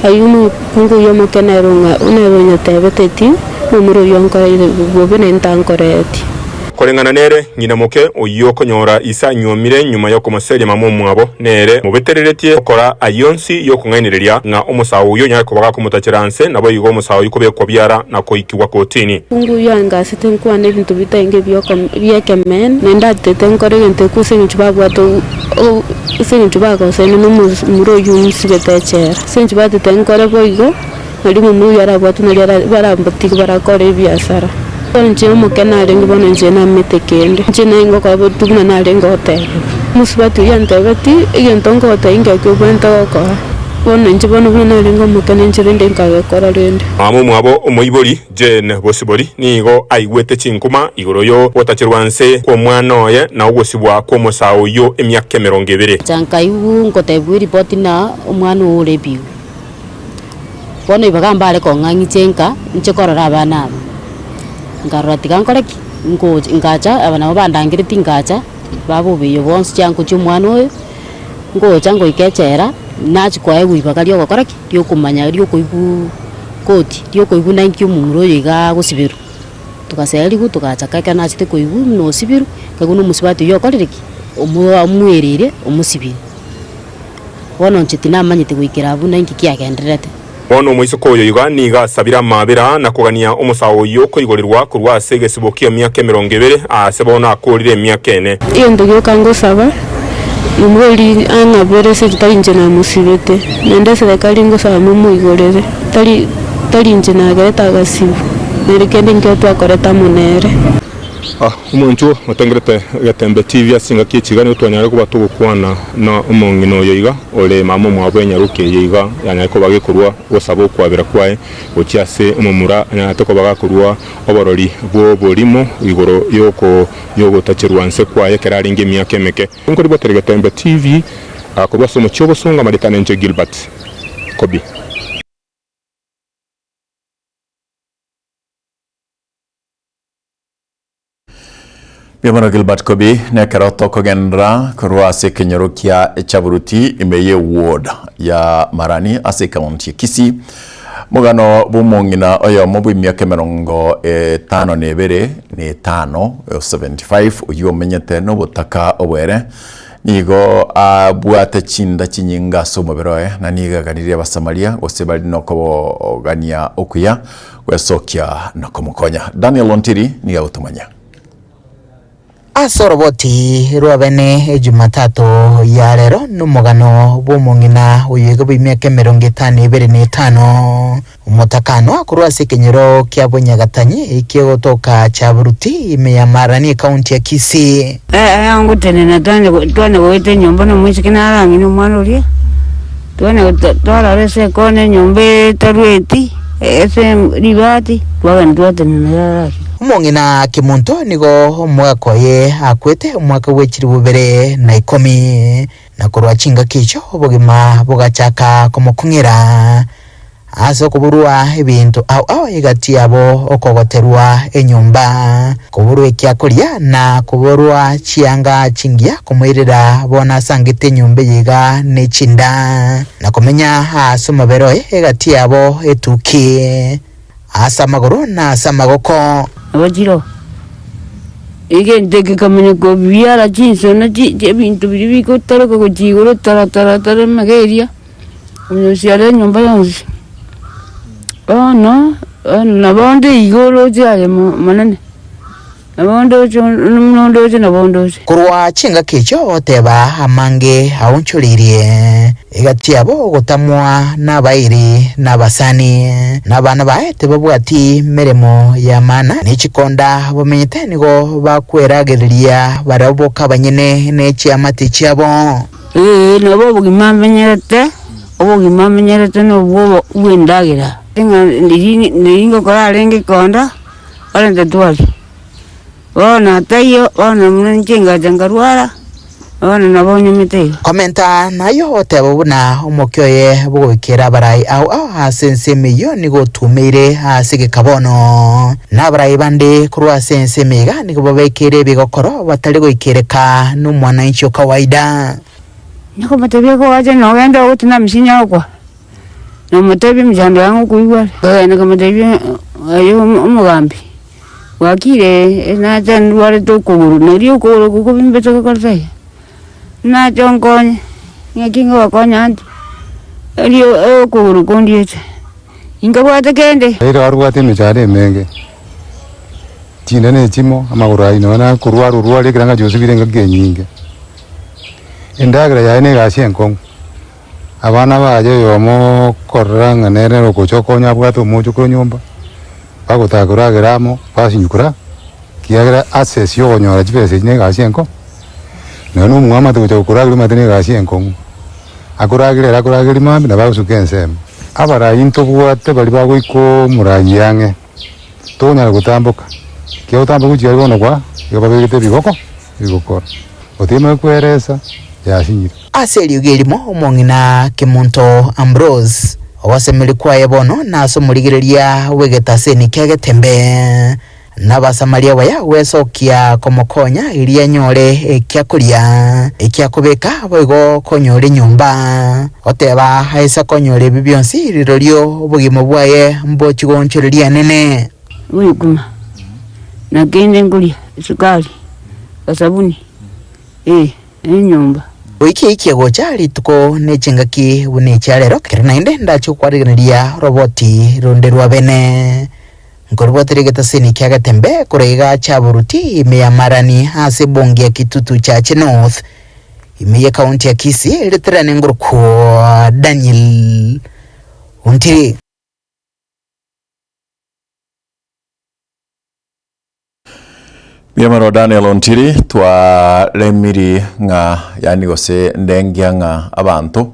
Ayio omokungu oyio omoke nere nere onyotebeteti, Momura oyio onkoreire bobe naende tankoreti. Koreng'ana nere, ng'ina moke oyio okonyora ise anyuomire nyuma y'okomoseria mama omwabo, nere omobetereretie gokora ayio onsi y'okong'ainereria, ng'a omosae oyio onyare koba gakomotachera nse, naboigo omosae oyio kobekwa biara na koikigwa kotini. Omokungu oyio angasete nkwane ebinto bitarenge bi'ekemeene, naende atete nkore egento ekio ase engencho babwate ase engencho bagosaine nomomura oyio omosibete echela. Ase engencho batete nkore boigo, nario omomura oyio arabwatwe nario barambotige barakore ebiasara. Bono inche omoke narenge bono inche namete kende, inche naye ngokora botuko buna narenge gotebigwa. Omosubati oyio antebetie, egento ngogotebia ngekio obwenerete gokora. Bono inche bono buna narenge omoke ninche rende nkagekora rende. Mama omwabo omoibori, Jane Bosibori, nigo aigwete chinkuma igoro y'ogotacherwa nse kw'omwana oye na ogosibwa kw'omosae oyio emiaka 20. Inche nkaigwa ngotebiwa eripoti ng'a omwana oo orepigwe. Bono ibaga mbare kong'ang'icha enka, inche korora abana aba, nkarora tiga nkore ki? Ngocha ngacha aba nabo bandangeretie nkacha, babobeire bonsi chiango chia omwana oyo, ngocha ngoika echela, nachia koegwa ibaga ria ogokora ki? Ria okomanya ria okoigwuu koti, ria okoigwa naki omomura oyo igaa agosiberwa. Togaserigwa togacha ka ekero nachete koigwa buna osibirwe, nkaigwa na omosubati oyio okorire ki? Omo omoereire omosibire. Bono inche tinamanyete goikera abwo na inki kiagendererete. Bono omoiseke oyo iga nigo asabire amaabera na kogania omosae oyio koigorerwa korwa ase egesibo ki'emiaka 20, aase bono akoorire emiaka ene. Egento gioka ngosaba, omorweri ang'abere ase tari inche namosibete, naende eserekari ngosaba momoigorere, tari tari inche nagerete agasibwa, nere kende nkio twakorete amo nere. Omonto otengerete egetembe TV ase engaki ye chiga nigo twanyare koba togokwana na omong'ina oyo iga ore mama omwabo enyaroke eye iga yanyare koba gekorwa gosaba okwabera kwaye gochia ase omomura anyarete koba gakorwa oborori bw'oborimo igoro yoko yogotacherwa nse kwaye ekero arenge emiaka emeke. Nkoribotera egetembe TV korwa ase omochie obosongo amaretano enche Gilbert Kobi. Mbuya Gilbert Kobi nekero tokogenderera korwa ase ekenyoro kia Chaburuti ime ye ward ya Marani ase ekaunti ya Kisii. Mogano bw'omong'ina oyomo bw'emiaka 52 75 oyio omenyete nobotaka obwere nigo abwate chinda chinyinga ase omobere oye na nigo aganirie abasamaria gose bari nokobogania okuya Gwesokia na komokonya. Daniel Ontiri nigo agotomanya. Ase oroboti rwa bene Ejumatatu ya rero nomogano bw'omong'ina oyoiga bw'emiaka 55, omotakano korwa ase ekenyoro kia Bonyagatanyi ekegotoka Chaburuti ime ya Marani ekaunti ya Kisii. Ngotenena twane goeta enyomba na omoiseke narang'ina omwana oria, twane twarora ase ekona enyomba etarweti ase ribati, twagenda twatenena iga ase. Omong'ina Kemunto nigo omogaka oye akwete omwaka bwe chilifu bibere na ikomi, na korwa chingaki echio obogima bogachaka komokong'era. Ase okoborwa ebinto ao ao egati yabo okogoterwa enyomba, koborwa ekiakoria, na koborwa chianga chingiya komoirera bono asangete enyomba eye iga ne chinda, na komenya ase omobere oye egati yabo etuki, ase amagoro na ase amagoko. Nabo chiroo, egento eke kekamanya kobiara chinsona chi ebinto biria bigotaroka gochia igoro tara tara tara emega eria. Onyosiare enyomba yonsi. Bono, bono nabo onde igo oroche aye monene, nabo ondoche nondoche nabo ondoche. Korwa chingaki echio goteba amange aonchoreirie egati yabo ogotamwa nabairi na abasani, na abana baye tibabwati meremo y'amana, ne chikonda bamenyete nigo bakweragereria barabwo boka abanyene ne chiamate chiabo. Ee, nabo obogima amenyerete, obogima amenyerete nobwo bw'endagera. Ng'a riria riria ngokora arenge ekonda, orente twaria. Bono taiyo, bono buna inche ngacha nkarwara, bono nabo nyomete iga. Komenta nayio oteba buna omokia oye bogoikera abarai ao ao ase ensemo eyio nigo otumeire ase egeka bono. Na abarai bande korwa ase ensemo iga nigo babekeire ebigokoro batari goikereka nomwananchi o kawaida. Nyakomotebia koacha nogenda ogotina misinya okwa, nomotebia emechando yango okoigwa are. Nkagenda nkamotebia aye omogambi, bwakire nacha ndwarete okogoro, nario okogoro oko kobimbete gokorete iga, nacha onkonye, ng'aki ngogokonya ante, erio okogoro kondiete. Inkabwate kende. Raila arwate emechando emenge, chinda ne echimo, amagoro ayio nonya na korwara orware ekero ang'ache osibire engaki enyinge. Endagera yaye na egasi enkong'u, abana baye oyomo okorora ng'a nere ogocha okonya abwate omochokoro nyomba, Bagotaka koragera amo, basinywa kora, ekiagera access ya okonyora chibesa echi na egasi enkong'u. Nonya na omwamate gocha gokorageria omanyete na egasi enkong'u, akoragera ere akorageria mambia nabo agosuka ensemo. Abarai ntobwate baria bagoika omorai ang'e, tonyara gotamboka, ekiagera otamboke gochia aria bono kwa igo babegete ebigoko ebigokoro, oteme kweresa yasinyire. Ase eriogi erimo omong'ina Kemunto Ambrose, ogosemeria kwaye bono nase omorigereria bw'egetaseni kia Getembe, na Abasamaria baya gwesokia komokonya erio anyore ekiakoria, ekiakobeka, boigo konyora enyomba. Goteba aise konyora ebi bionsi, rirorio obogima bwaye mbochie goonchoreria enene. Obokima, na kende nkoria, esukari, esabuni, eh, na enyomba. Goika eikie gocha rituko ne chingaki buna echia rero, ekero naende ndache gokwarigereria roboti ronde rwa bene. Nkorobwateria egetaseni kia Getembe korwa iga Chaboruti ime ya Marani ase ebunge ya Kitutu Chache North ime ye county ya Kisii riterane ngorokwo Daniel Ontiri. Mbuya Daniel Ontiri twaremiri ng'a yaani gose ndengia ng'a abanto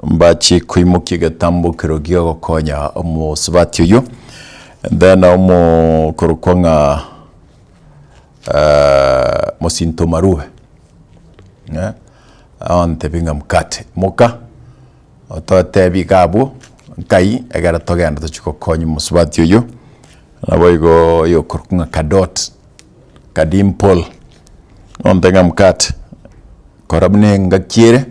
mbachi koimokia egetambokero gia ogokonya omosubati oyio and then omokorokwa ng'a mosinto marube ontebie ng'a mkate moka ototebi iga abwo nkai ekero togenda tochie gokonya omosubati oyio. Naboigo oyokorokwa ng'a Kadot, Kadimpol, onte ng'a mkate, kora buna engaki ere,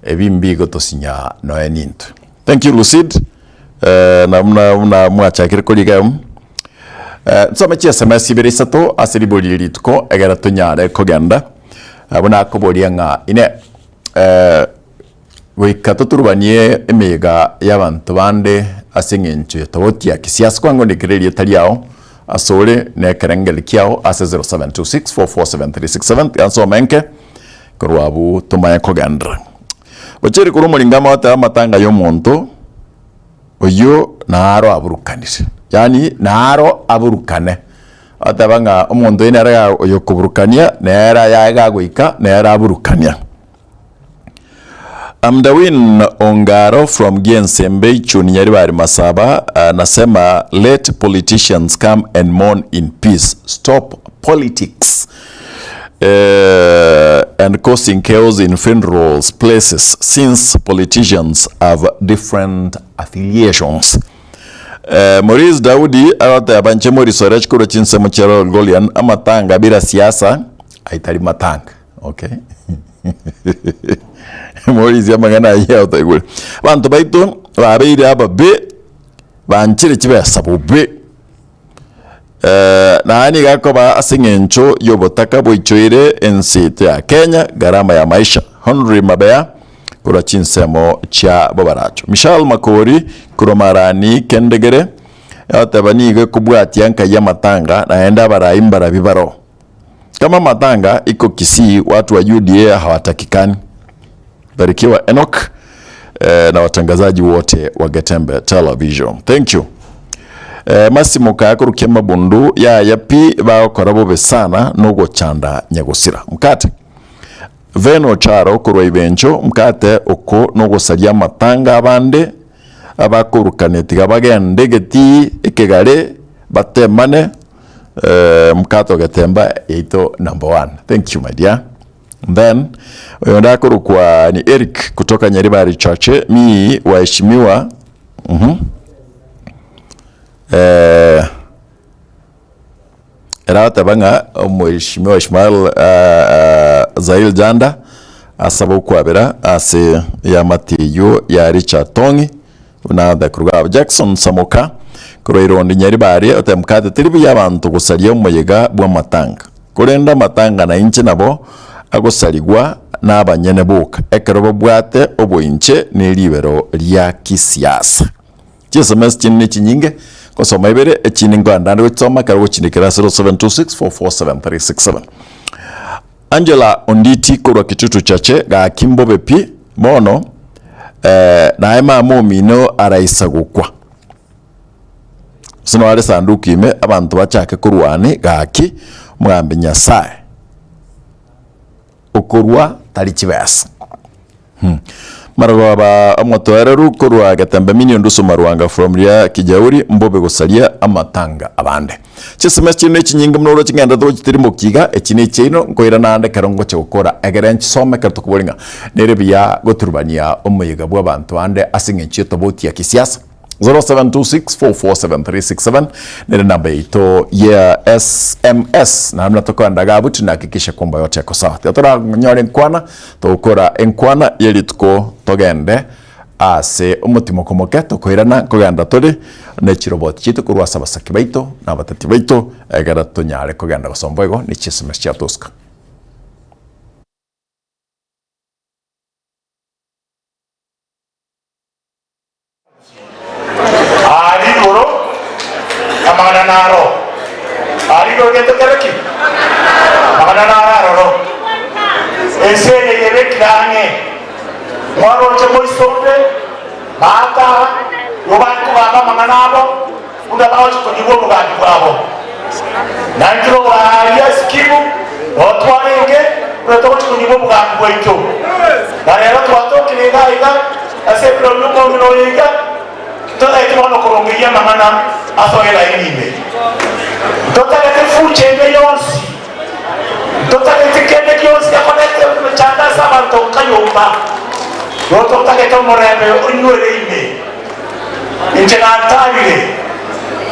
ebi mbigotosinya nonya nintwe. Thank you Lucid, na buna buna mwachakire koriga emo, nsome chi sms ibere isato ase ribori rie rituko egere tonyare kogenda, buna akoboria ng'a ine Goika toturubanie emeyega y'abanto bande ase engencho ya toboti ya kisiasa kwango ndikere erieta riao asore na ekerengeri kiao ase 0726447367 tiga nsome nke korwa abwo tomanye kogenderera. Gochia korwa omoringo amagoteba amatanga y'omonto oyio naro aburukanire yaani naro aburukane oteba ng'a omonto oyio nere oyokoburukania nere ayaye gagoika nere aburukania. I'm Darwin Ongaro from Giensembe Ichuni Nyaribari Masaba uh, nasema let politicians come and mourn in peace stop politics uh, and causing chaos in funerals places since politicians have different affiliations Uh, Maurice Daudi agoteba nche morisore chikoro chinsemo chia Royal Golian amatanga bila siasa aitari matanga Okay. Morisia amang'ana ayio otaigure. Abanto baito babeire ababe, banchire chibesa bobe. Eh, naye nigo akoba ase eng'encho y'obotaka boichoire ense yaito ya Kenya, gharama ya maisha. Henry Mabea korwa chinsemo chia Bobaracho. Michelle Makori korwa Marani Kendegere, agoteba nigo ekobwatia nkai amatanga naende abarai mbarabi baro. Kama matanga iko Kisii watu wa UDA hawatakikani. Barikiwa Enoch eh, na watangazaji wote wa Getembe Television. Thank you. Eh, Massimo kayakorukia mabundu yaya pi bagokora bobe sana nogochanda nyagosira. Mkate. Veno Charo korwa Ibencho mkate oko nogosaria amatanga abande abakorukane tiga bagende egetii ekegare batemane Mkate ogetemba yaito number one. Thank you my dear. Then oyo ndakorokwa ni Eric kutoka Nyaribari Chache mi waheshimiwa eh, eragoteba ng'a omheshimiwa Ishmael Zail Janda asaba okwabera ase eamate eyio ya Richard Tong'i Buna the korwa Jackson Samoka korwa Irondi Nyaribari oteba mokate teri buya abanto gosaria omoyega bw'amatanga korende amatanga na inche nabo agosarigwa na abanyene boka ekero babwate oboinche ne ribero ria kisiasa. Chi-sms chinde ne chinyinge gosoma ibere echinde nkoenda ande gochisoma ekero ogochindikera ase 0726447367. Angela Onditi korwa Kitutu Chache gaki mbobe pi bono eh, naye mama omino araisa gokwa. Gose nore esanduku ime abanto bachake korwani gaki omogambi Nyasaye okorwa tari chibesa. Marogoba omotoereru korwa Getembe Minion Ndusu Marwanga from ria Kijauri mbobe gosaria amatanga abande. Chisms chino nechinyinge muno oroche ng'enderete gochitirimokia iga echi nechiaino nkoira naende ekero ngochia gokora egere nchisome ekero tokobori ng'a nere buya goturubania omoyega bw'abanto bande ase eng'encho y'etobauti ya kisiasa. 0726447367 nere namba yaito ya sms naende buna tokoenda iga abwo tinahakikisha kwamba yote eko sawa. Tiga toranyore enkwana togokora enkwana ye rituko togende ase omotimoko moke tokoirana nkogenda tore ne chiroboti chiaito korwa ase abasake baito na abatati baito egere tonyare kogenda gosoma boigo ne chisms chiatosuka. Aaria igoro amang'ana naro, aaria igoro gento kere ki? Amang'ana naro aroro. Ense eye yebekire ang'e, mwaroche moisonde, maata, igo bare kogamba amang'ana abo, buna bagochia konyigwa obogambi bwabo. Na intwe aaria Sikimu noo twarenge, buna togochia konyigwa obogambi bwaito. Na rero twatokire iga aiga ase ebiro bi'omong'ina oyo iga, totagete bono korongeria amang'ana asoe elaini ime. Ntotagete fucha ende yonsi, ntotagete kende gionsi gekoreta emechando ase abanto nkayomba. Igo totagete omorembe onywere ime. Inche natarire,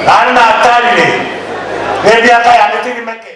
naende natarire, na emiaka yane teri meke.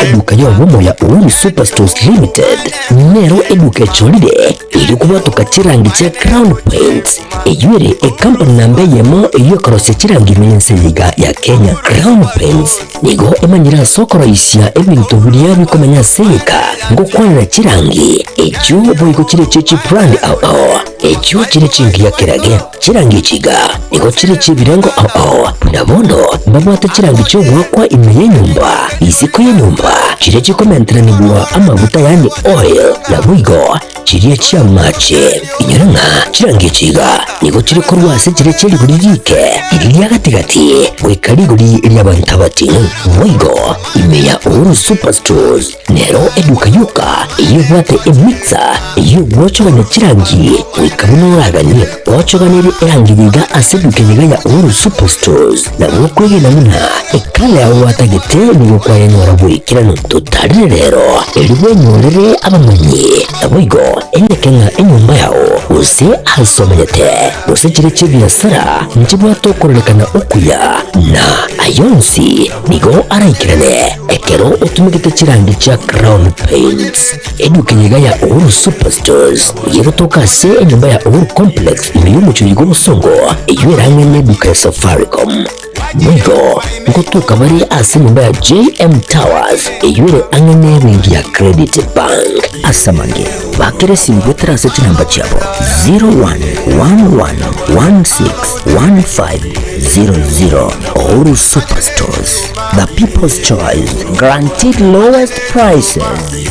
Eduka y'obomo ya Uhuru Superstores Limited nero eduka echorire erio kobwatoka chirangi chia Crown Paints eyio ere ekampani namba eyemo eyio ekorosia chirangi ime y'ense eye iga ya Kenya. Crown Paints nigo emanyire ase okoroisia ebinto biria bikomenya ase egeka ngokwanera chirangi echio boigo chire chie chibrand ao ao echio chire chingiya kerage. Chirangi echi iga nigo chire chi'ebirengo ao ao, buna bono mbabwate chirangi chi'ogoakwa ime y'enyomba, isiko y'enyomba, chiria chikomenteranigwa amaguta yaani oil, naboigo chiria chi'amache. Inyora ng'a chirangi echi iga nigo chire korwa ase chiria chie rigori riike, riria ria gati-gati, goika rigori ri'abanto abating'u. Boigo ime ya Uhuru Superstores Nero eduka yoka eyio ebwate emixer eyio egwochogania chirangi goika buna oraganie. Gwochoganerie erangi yiga ase eduka eyiga ya Uhuru Superstores nabo okwegena buna ekala yao gwatagete nigo kwayenyora boikeranu. Totarire rero erio bwenyorere abamanyi naboigo enyeke ng'a enyomba yao gose ase omanyete gose chire chi'ebiasara nchibwate okororekana okuya na ayonsi Nigo araikerane ekero otumegete chirangi chia Crown Paints. Eduka eye iga ya Uhuru Superstores nigo egotoka ase enyomba ya Uhuru Complex ime y'omochie oyo bw'obosongo eyio ere ang'e n'eduka ya Safaricom. Boigo ngotoka bare ase enyomba ya JM Towers eyio ere ang'e n'ebenki ya Credit Bank. Ase amange, bakera esimi goetera ase chinamba chiabo 0111161500. Uhuru Superstores, the people's choice, guaranteed lowest prices.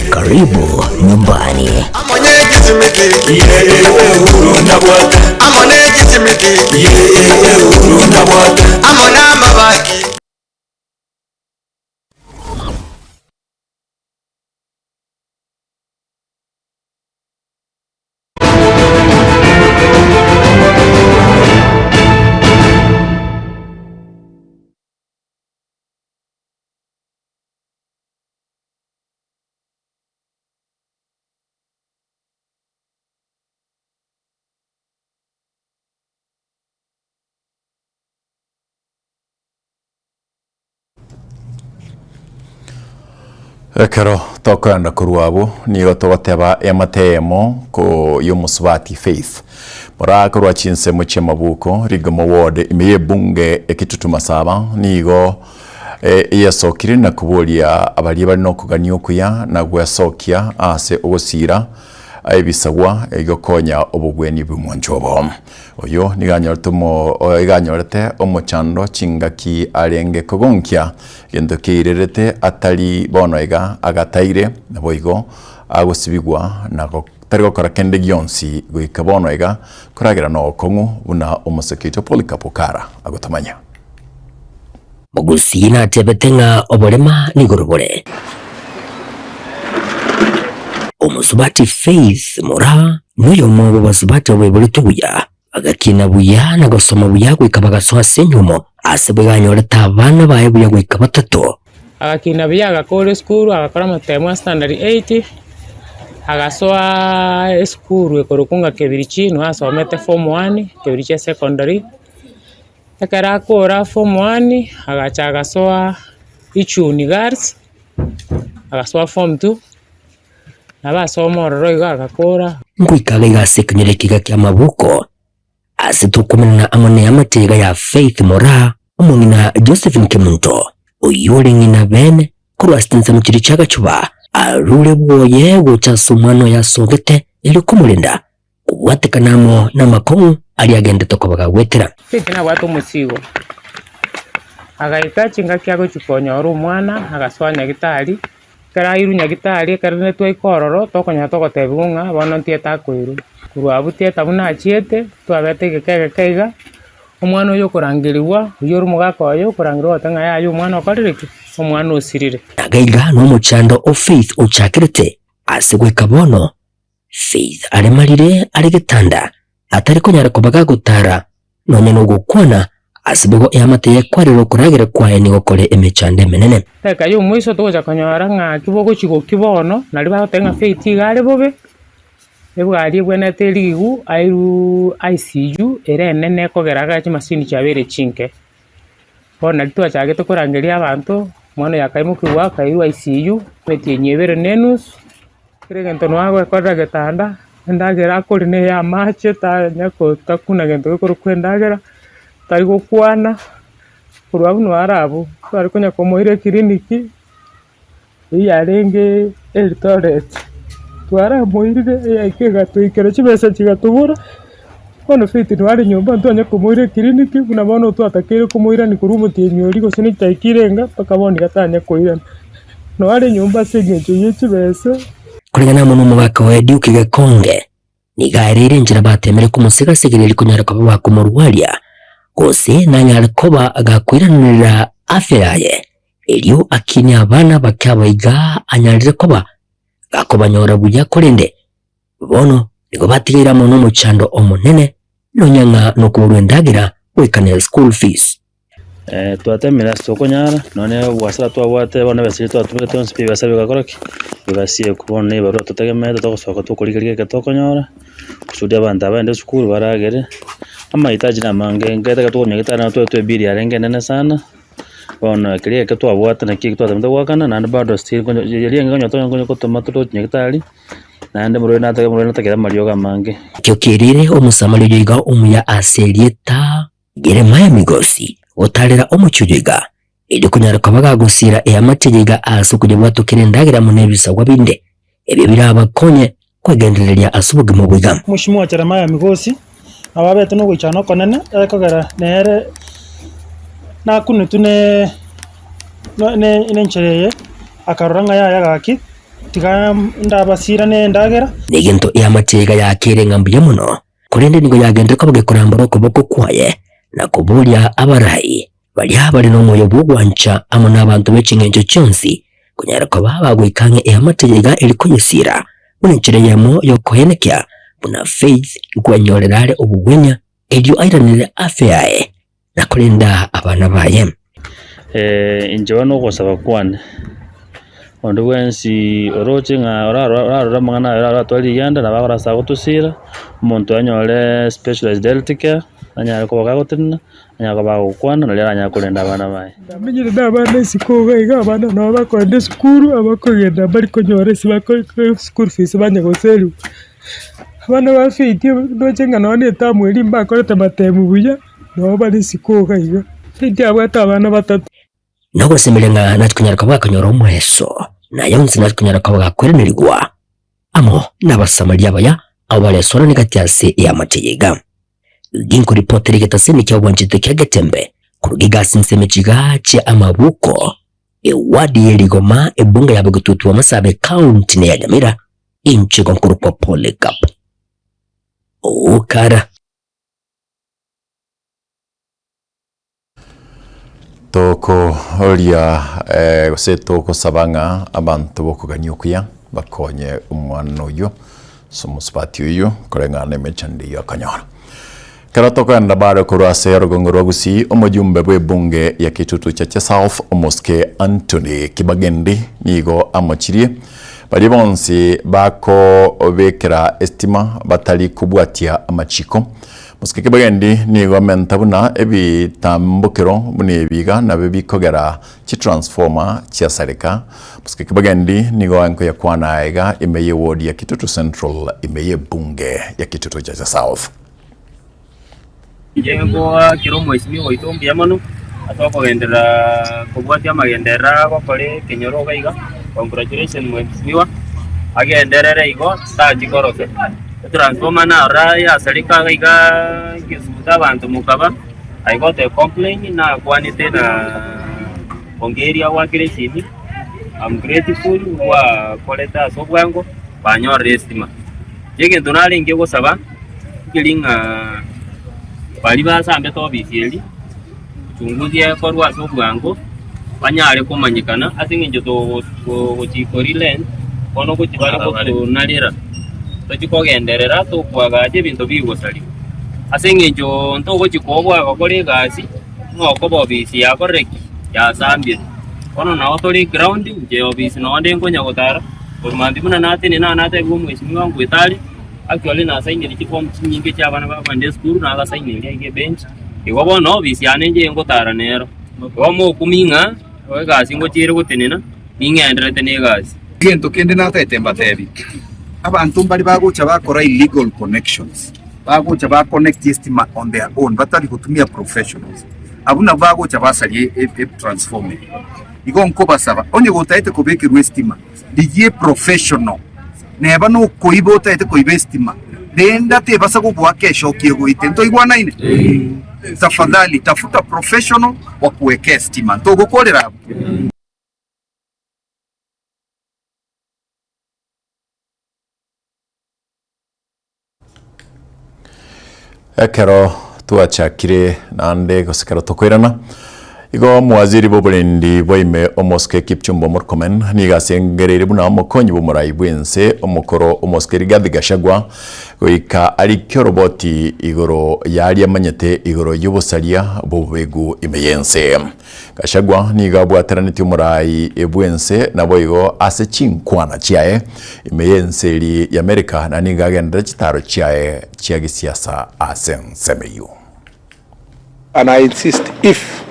Karibu nyumbani. Ekero tokoenda korwa abwo, nigo togoteba eamate eyemo ko y'omosubati Faith. Moraa korwa chinsemo chi'amabuko, Rigoma Ward, ime y'ebunge ya Kitutu Masaba, nigo eyesokire na koboria abaria bare nokogania okuya na gwesokia ase ogosiira. Ebisagwa egokonya obogwenia bw'omwancho obo. Oyo nigo anyorete omo igo anyorete omochando chingaki arenge kogonkia gento keirerete atari bono iga agataire, naboigo agosibigwa na tari gokora kende gionsi goika bono iga koragera nogokong'u buna omoseke oito Polycarp Okara agotomanya. Mogusii natebete ng'a oborema nigoro bore. Omosubati Faith Moraa noyomo bw'abasubati abaiboretwe buya, bagakina buya na gosoma buya goika bagasoa ase enyuomo, ase bweganyorete abana baye buya goika batato. Agakina buya agakora esukuru agakora amatemo a standard eight, agasoa esukuru ekorokwa ng'a Kebirichi nigo asomete form one, Kebirichi esecondary. Ekero akora form one, agacha agasoa Ichuni Girls, agasoa form two, nabo asoma ororo igo agakora. Ngoika iga ase ekenyoro ekiga ki'amabuko, ase tokomenana amo neamate iga ya Faith Moraa, omong'ina Josephine Kemunto, oyio ore ng'ina bene korwa ase chinsemo chiria chi'agachuba, arure bwoye gocha ase omwana oye asogete erio komorenda Kobwatekana amo namakong'u aria agendete koba gagwetera. Faith nabwate omosigo, agaika chingaki agochia konyora omwana, agasoa nyagitari, ekero airwe nyagitari ekero rende twaika ororo, tokonyora togotebiwa ng'a bono ntieta akoirwa. Korwa abwo tieta buna achiete, twabete egeka egeke iga, omwana oyo okorangeriwa, oyio ore omogaka oye okorangerigwa ogoteba ng'a yaya omwana okorire ki? Omwana osirire. Nagaiga nomochando o Faith ochakerete ase goika bono Faith aremarire are getanda, atari konyara koba gagotara, nonya nogokwana, ase boigo eamate yekwarire okoragera kwaye nigo kore emechando emenene. Dakika y'omoiso togocha konyora ng'aki bogochi gokia bono, nario bagoteba ng'a Faith iga are bobe, ebwari ebwenerete erigigwe airwe ICU ere enene ekogera iga chimasini chiabeire chinke. Bono nario twachagete korangeria abanto, omwana oyo akaimokigwa akairwa ICU, emetienyi ebere na enusu, kera egento nabo agoekorera getanda, endagera akoria na eya amache tanya ko takuna gento gekorokwa endagera, tari gokwana, korwa abwo noo are abwo, tware konya komoira eclinic, eywo yarenge Eldoret, twaramoirire eyaika egatoikera chibesa chigatobora, bono faith noo are nyomba ntwanya komoira eclinic buna bono twatakeire komoirania korwa omotienyi oria gose ne chidaika irenga mpaka bono iga tanya koirana. Noo are nyomba ase eng'encho ye chibesa. Koreng'ana amo nomogaka oye Duke Gekonge, nigo aereire enchera bateemire komosega-segeria erio konyara koba bakomorwaria, gose nanyare koba gakoiranerera afya yaye, erio akinie abana bake abaiga anyarire koba gakobanyora buya korende bono nigo batigaire amo nomochando omonene, nonya ng'a nokoborwa endagera goika ne school fees. Twatemire ase tokonyara, nonye na obwasara twabwate bono ebesa eria twatumegete yonsi pi ebesa bigakora ki? Bigasiekwa. Bono na ebarua totegemeete togosoka tokorigereria ekero tokonyora, kusudi abanto aba bagende esukuru baragere, amahitaji na amange, ekero tokonywa getari nabo twetwe ebill yarenge enene sana, bono keria egeke twabwate naki eki twatemete goakana, naende bado still nkonye riria riaye nkonya gotoma torochi nyagetari. Naende omorwaire natake omorwaire natakere amariogo amange. Ekio kerire Omosamaria oyo iga omuya ase erieta Yeremia Migosi gotaarera omochie oyo iga, erio konyara koba gagosiira eamate eye iga ase okoyebwatokera endagera amo nebisagwa binde, ebio birabakonye kwegendereria ase obogima obo iga. Mheshimiwa Jeremiah Migosi nabo abete nogoichana okonene ekogera nere nakunetwe ne ne nenchera eye akarora ng'a yaya gaki tiga ndabasirane endagera. Negento eamate iga yakeire ng'a mbuya mono, Korende nigo yagenderete koba gekorambora okoboko kwaye na koboria abarai baria bare nomoyo bw'ogwancha amo nabanto be ching'encho chionsi konyara koba bagoika ang'e eamate eye iga eri koyesiira buna enchera eyemo y'okoenekia buna Faith nkwenyorera are obogwenia erio airanere afya yaye na korenda abana baye. Inche bono ogosaba kwane, onde bwensi oroche ng'a orarore amang'ana aya oratware rigenda nabo akore ase agotosira, omonto anyore specialized health care, anyare koba gagotenena, anyare koba agokwana naria aranyare korenda abana baye. Namenyire na abana isiko iga iga, abana nabo bakogenda esukuru, abakogenda mbari konyora ase bako school fees banya goseriwa. Abana ba faith ndoche ng'a nonye na etamu eria mbakorete matemu buya. Nabo bare isiko iga iga. Faith abwate abana batato. Nogosemeria ng'a nachi konyara koba gakonyora omoeso, na ayonsi nachi konyara koba gakoiranerigwa. amo n'Abasamaria abaya abwo baresoanane gati ase eamate eye iga. Ginkoripotera egetaseni kia obwanchete kia Getembe koruga egasi inse emechiga chia amabuko, ewadi ye rigoma, ebunge ya Bogetutu Amasabe County ne ya Nyamira, inche igo nkorokwa Polycarp Okara. Tokoria gose togosaba ng'a abanto b'okogania okuya bakonye omwana oyio ase omosubati oyio koreng'ana na emechando eyio akonyora. Ekero tokoenda bare korwa ase orogongo rwa Gusii, omojumbe bw'ebunge ya Kitutu Chache South, Omosike Anthony Kibagendi nigo amochirie baria bonsi bakobekera estima batari kobwatia amachiko. Mosike Kibagendi nigo amenta buna ebitambokero buna ebi iga nabio bikogera chitransformer chiasareka. Mosike Kibagendi nigo enkoyakwana aiga ime ye ward ya Kitutu Central ime y'ebunge ya Kitutu Chache South. Inche ngoakera omwesimigwa oito mbuya mono ase okogenderera kobwatia amagenderero agokora ekenyoro iga iga, congratulations mheshimiwa, agenderere igo tachia korosa. Etransformer narora yasareka iga iga egesuta abanto mokaba, I got a complaint nakwanete na Ongeri agwakire esimi, I'm grateful gwakorete ase obwango banyorire estima. Egento narenge gosaba nkeri ng'a baria basambete ofisi eria, uchunguzi ekorwe ase obwango, banyare komanyekana ase eng'encho togochi korilent, bono gochi bare gotonarera, tochi kogenderera tokoagacha ebinto bigosarigwa. Ase eng'encho ntogochi koboa gokora egasi, ng'a okoba ofisi yakorire ki? Yasambire. Bono nao tore ground, inche ofisi nonye nde nkonya gotara, korwa mambia buna natenena natebiwa omwesimigwa ngoeta are, actually nasainire chiform chinyinge chia abana bakogenda esukuru, nagasaineria iga ebench, igo bono ofisi yane inche ngotara nero. Igo mokumia ng'a egasi ngochiere gotenena, ning'endererete na egasi. Egento kende natagete mbatebi, abanto mbare bagocha bakora illegal connections, bagocha ba connect estima on their own batari gotumia professionals, abwo nabwo bagocha basaria etransformer eye. Igo nkobasaba, onye gotagete kobekerwa estima, rigia eprofessional, neba nokoiba otagete koiba estima, rende tebasa gogoaka eshoki egoite. Ntoigwanaine? Tafadhali tafuta professional wakuwekee estima. Ntogokorera abwo? Ekero twachakire naende gose ekero tokoirana, igo omowaziri bw'oborendi bwa ime omosike Kipchumba Murkomen nigo asengereire buna omokonyi bw'omorai bw'ense omokoro omosike Rigathi Gachagua goika arikie oroboti igoro yaria amanyete igoro y'obosaria bw'obobegu ime y'ense. Gachagua nigo abwateranetie omorai bw'ense naboigo ase chinkwana chiaye ime y'ense eri y'Amerika na nigo agenderere chitaro chiaye chia gesiasa ase ensemo eyio. And I insist if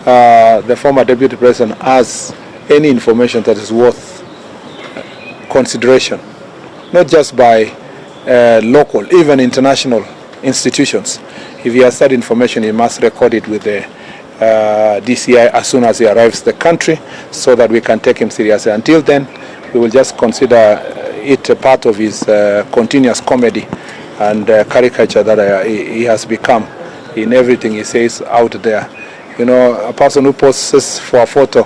the former deputy president has any information that is worth consideration not just by local even international institutions if he has that information he must record it with the DCI as soon as he arrives the country so that we can take him seriously. Until then, we will just consider it a part of his continuous comedy and caricature that he has become in everything he says out there. You know, a person who poses for a photo,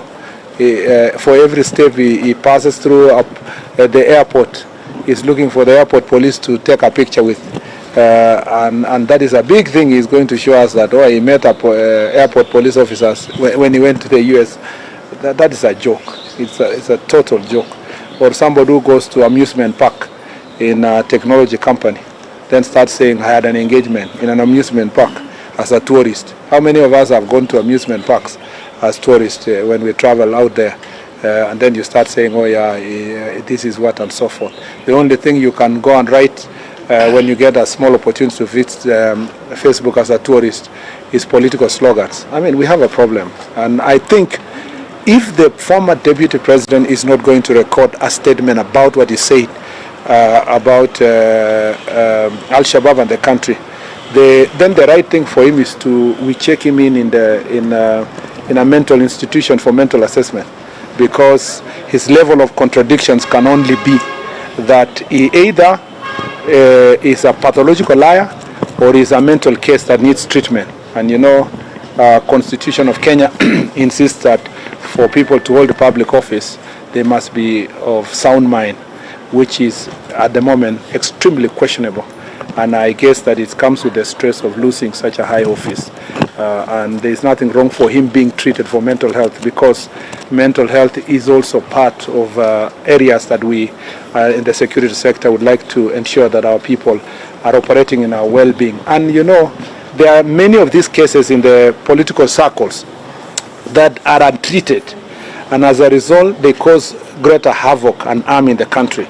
he, for every step he, he passes through up at the airport, he's looking for the airport police to take a picture with. And, and that is a big thing he's going to show us that, oh, he met up airport police officers when, when he went to the US. That, that is a joke. It's a, it's a total joke. Or somebody who goes to amusement park in a technology company, then starts saying, I had an engagement in an amusement park as a tourist. How many of us have gone to amusement parks as tourists when we travel out there? And then you start saying, oh yeah, this is what and so forth. The only thing you can go and write when you get a small opportunity to visit Facebook as a tourist is political slogans. I mean, we have a problem. And I think if the former deputy president is not going to record a statement about what he said about Al-Shabaab and the country, then the right thing for him is to we check him in the in a mental institution for mental assessment, because his level of contradictions can only be that he either is a pathological liar or is a mental case that needs treatment and you know constitution of Kenya insists that for people to hold public office they must be of sound mind which is at the moment extremely questionable and I guess that it comes with the stress of losing such a high office uh, and there is nothing wrong for him being treated for mental health because mental health is also part of uh, areas that we uh, in the security sector would like to ensure that our people are operating in our well-being. And you know, there are many of these cases in the political circles that are untreated and as a result they cause greater havoc and harm in the country.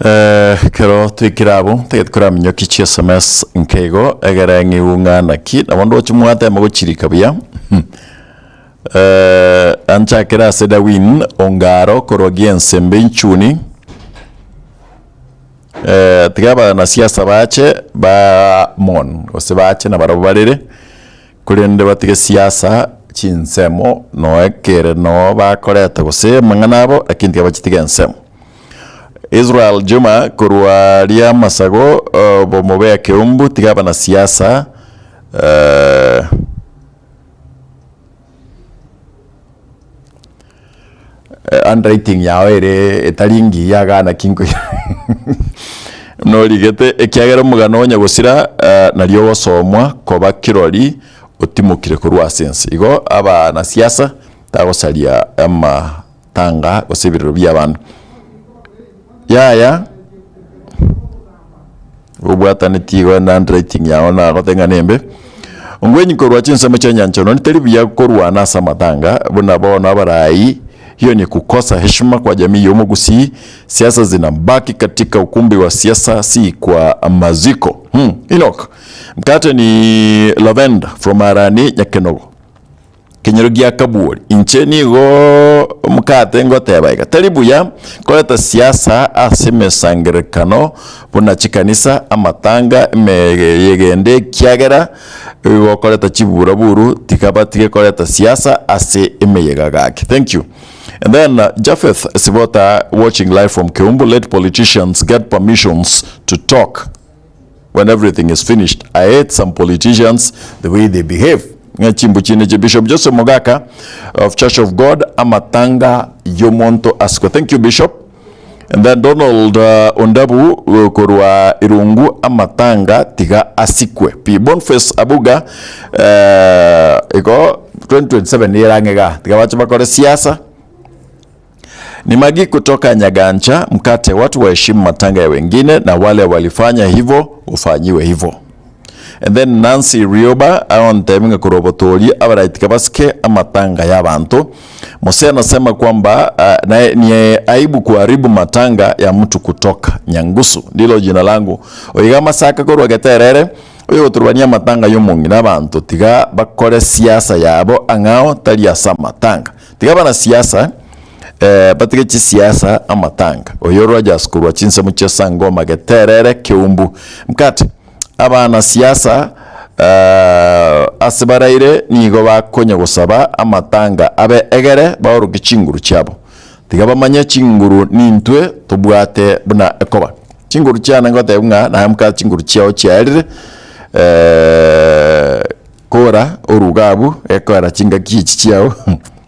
Eh, kero twikire abwo tagete koraminyoki chi sms nkeigo egere ng'igu ng'a naki nabo ndoche mwatema gochirika buya eh, anchakere ase Darwin Ongaro korwa Giensembe Inchuni eh, tiga abanasiasa bache ba mourn gose bache nabarabwo barere Korende batige siasa chinsemo noe kere noo bakoreta gose amang'ana abo lakini tiga bachitige ensemo. Israel Juma korwa aria amasago bomobea Keumbu tiga abanasiasa Handwriting yao ere etari ngiya igaa naki nkoira norigete ekiagera omogano onya gosira nario ogosomwa koba kirori otimokire korwa ase ense. Igo abanasiasa tagosaria amatanga gose ebirero bia abanto. Yaya obwataneti igo na handwriting yao nagote ng'a nembe. Ongwenyi korwa chinsemo chia nyanchano teri buya korwana ase amatanga buna bono abarai hiyo ni kukosa heshima kwa jamii ya omogusii siasa zinabaki katika ukumbi wa siasa si kwa maziko hmm. Enoch Mkate ni Lavender from Arani Nyakenogo Kenyoro gia Kaburi, Inche nigo omokate ngoteba iga, tari buya koreta siasa ase emesangererekano buna chikanisa, amatanga, emeyega ekiagera gokoreta chiburaburu tiga batige koreta siasa ase emeyega gaki. Thank you. And then Japheth Sibota watching live from Keumbu, let politicians get permissions to talk. When everything is finished, I hate some politicians the way they behave. Ng'a chimbu chinde chia Bishop Joseph Mogaka of Church of God amatanga y'omonto asikwe. Thank you Bishop. And then Donald uh, Ondabu uh, korwa Irungu amatanga tiga asikwe. Pi Boniface Abuga uh, igo 2027 nirang'e iga tiga bache bakore siasa. Ni Magi kutoka Nyagancha mkate watu waheshimu matanga ya wengine na wale walifanya hivyo ufanyiwe hivyo. And then Nancy Rioba agontebia ng'a korwa obotoori abaraitika basike amatanga y'abanto. Mose anasema kwamba uh, na, ni aibu kuharibu matanga ya mtu kutoka Nyangusu ndilo jina langu oiga amasaka korwa Geterere oyogotorwania amatanga y'omong'ina abanto tiga bakore siasa yabo ang'ao tari ase amatanga Tiga abanasiasa batige chisiasa amatanga. Oyo Rogers korwa chinsemo chia Sangoma Geterere Keumbu. Mkate, abanasiasa ase baraire nigo bakonya gosaba amatanga abe egere baorokie chinguru chiabo. Tiga bamanye chinguru nintwe tobwate buna ekoba. Chinguru chiane ngoteba ng'a naye mkate chinguru chiao chiaerire Kora oruga abwo gekoera chingaki echi chiao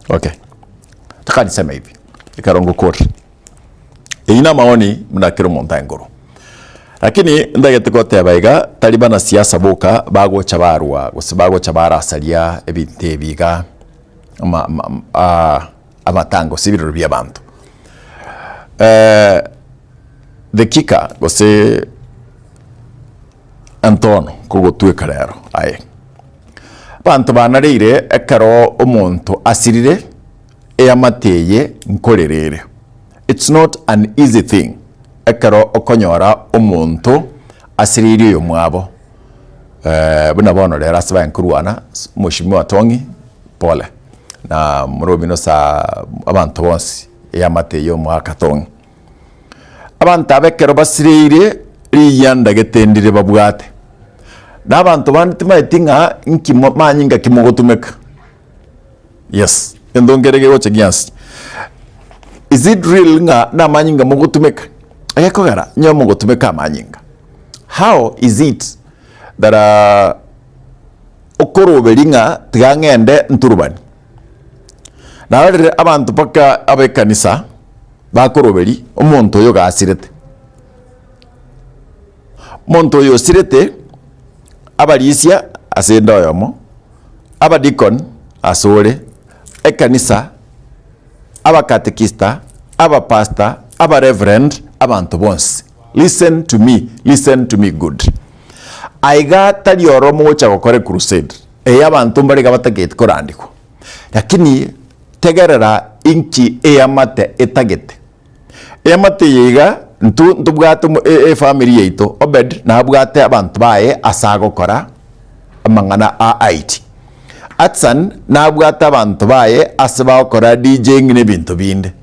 okay taka niseme hivi ekero ngokorire eyio na amaoni buna kera omonto aye nkorwa lakini ntagete goteba iga tari banasiasa boka bagocha barwa gose bagocha barasaria ebinto ebi iga ama ama amatanga gose ebirero bia abanto the kicker gose. Antono kogotweka rero aye. Abanto banareire ekero omonto asirire eamate eye nkorere ere. It's not an easy thing ekero okonyora omonto asireirie oyomwabo buna bono rero ase baye nkorwana Mheshimiwa Tong'i pole na morobino ase abanto bonsi eamate eye omwaka Tong'i. Abanto aba ekero basireire riyianda gete ndire babwate, na abanto bande timaeti ng'a inki manyinga ki mogotumeka. Yes, gento nkere kegocha giansi. Is it real ng'a namanyinga mogotumeka? Egekogera nyo mogotumeka amanyinga. How is it that okoroberi ng'a tiga ng'ende nturubani? Narorire abanto mpaka abekanisa bakoroberi omonto oyo gasirete. Omonto oyo osirete abarisia ase ende oyomo, abadikon ase ore, ekanisa, abakatekista, abapastor, abareverend, abanto bonsi. Listen to me, listen to me good. Aiga tari oro mogocha gokora ecrusade, eye abanto mbare iga batageti korandigwa. Lakini tegerera inki eamate etagete. Eamate eye iga ntu ntobwate omo e- efamiri yaito, Obed nabwate abanto baye ase agokora amang'ana a IT. Atsan nabwate abanto baye ase bagokora DJing na ebinto binde.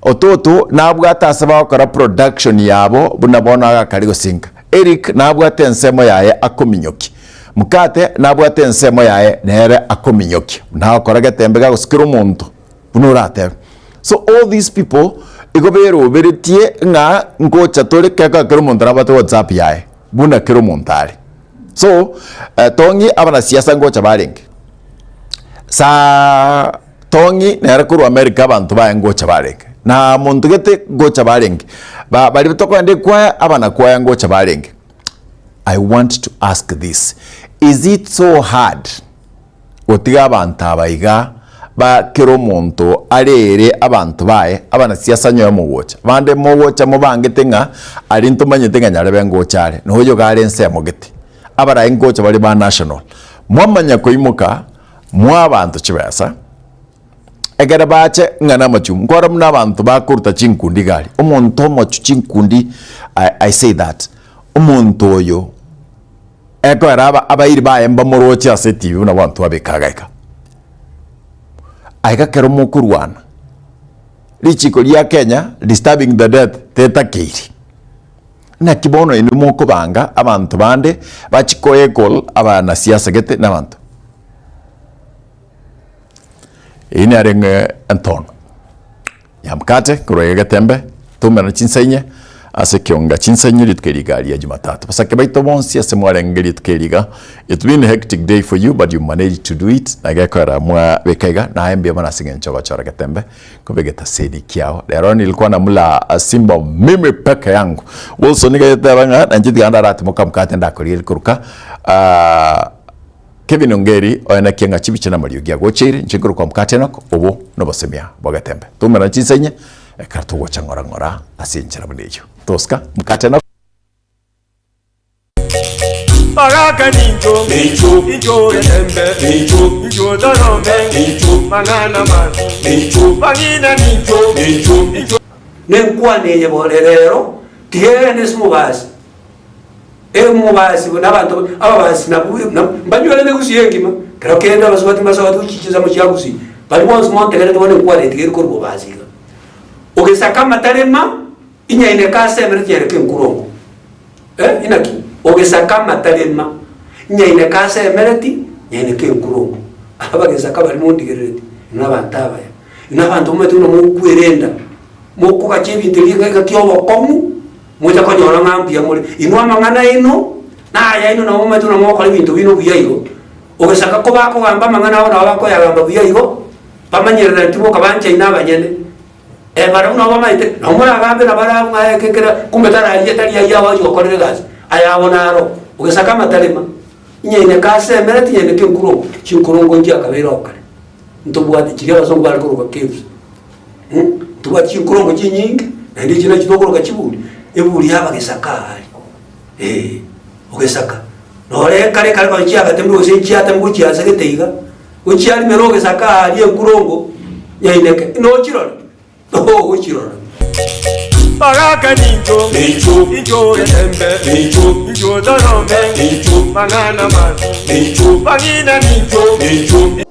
Ototo nabwate ase bagokora production yabo buna bono agakare gosinka. Eric nabwate ensemo yaye akominyokia. Mkate nabwate ensemo yaye nere akominyokia. Buna agokora getembe gagosikera omonto buna oratebe. So all these people igo beroberetie ng'a ngocha tore keka kera omonto nabwate whatsapp yaye buna kera omonto are. So tong'i abanasiasa ngocha barenge saa tong'i nere korwa America abanto baye ngocha barenge na monto gete ngocha barenge ba baria tokoenda ekwaya abanakwaya ngocha barenge. I want to ask this, is it so hard gotiga abanto aba iga ba kera omonto arere abanto baye abanasiasa nyowe mogocha bande mogocha mobangete ng'a aria ntomanyete ng'a nyarebe ngocha are na oyo iga are ensemo gete abarayi ngocha bare ba national mwamanya koimoka mwa abanto chibesa ekere bache ng'a namachumu nkore buna abanto bakoruta chinkundi iga aria omonto omochu chinkundi I, I say that omonto oyo Ekoera aba abairi baye mbamoroche ase etibi buna abanto babeka agaika. Aiga kero mokorwana, richiko ria Kenya disturbing the death tetakeiri. Naki bono inwe mokobanga abanto bande bachi koekol abanasiasa gete na abanto. Eyio narenge entono. Yamkate korwa iga getembe, tomerane chinsa inye ase ekionga chinsa inye rituko eri iga ria Jumatatu. Basake baito bonsi ase mwarenge rituko eri iga, it's been a hectic day for you but you managed to do it, na gekoera mwabeka iga, naye mbuya mono ase eng'encho ogochora getembe koba egetaseni kiao. Rero nilikuwa namula simba mimi peke yangu. Wilson nigo ageteba ng'a nainche tiga ndaratimoka mkate ndakorigereria koruka ah, Kevin Ongeri oenekie ng'a chibicha namariogi agocheire inche nkorokwa Mkate Enock, obo nobosemia bwa Getembe. Toumerane chinsa inye ekero togocha ng'ora ng'ora ase enchera buna eyio. Tosika, Mkate Enock. Baraka nincho, nincho, nincho getembe, nincho, nincho torome, nincho, mang'ana mabi, nincho, bang'ina nincho, nincho, nincho. Nenkwane eye bore rero, tiga egende ase omobasi. Omobasi buna abanto ababasi nabwo mbanywerete gusii engima, kero kende abasubati mbasabate gochia chinsemo chia gusii, baria bonsi montegerete bono enkwana eye tiga ere korwa bobasi iga. Ogesaka amatarema, inyaineke ase emere tinyaineke enkurongo. Eh, inaki? Ogesaka amatarema, inyaineke ase emere ti, nyaineke enkurongo. Abagesaka baria mondigerereti, inwe abanto abaya, inwe abanto momanyete buna mokwerenda, mokogacha ebinto ebi engaki ya obokong'u. Mocha konyora ng'a mbuya more. Inwe amang'ana aino nayaino nabo momanyete buna mogokora ebinto bino buya igo. Ogesaka kobakogamba amang'ana abo nabo bakoyagamba buya igo, bamanyerereti boka banchaine abanyene. Eh, barabwo nabo bamaete, nabo moragambe na barabwo ng'a eke kera kumbe tararia tari ayio agochi gokorera egasi, ayabo naro. Ogesaka amatarema, inyaineke ase emere tinyaineke enkurongo, chinkorongo nchiakabeire oo kare. Ntobwate chiria abasongo bare koroka caves. Ntobwate chinkorongo chinyinge, naende echi nachio tokoroka chiburi, eburi y'abagesaka aaria, eh, ogesaka. Nore kare kare konya chiagatemirwe gose nchiatemwa gochia ase gete iga, gochiarimera ogesaka aaria enkurongo nyaineke, nochirore, ogochirora. Baraka nincho, nincho, nincho getembe, nincho, nincho torome, nincho, mang'ana mabi, nincho, bang'ina nincho, nincho.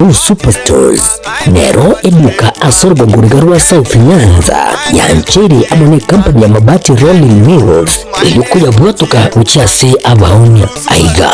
Uhuru Superstores nero eduka ase orogongo riga rwa South Nyanza yancheire amo ne company ya Mabati Rolling Mills erio koyabwatoka gochia ase abaonia. Aiga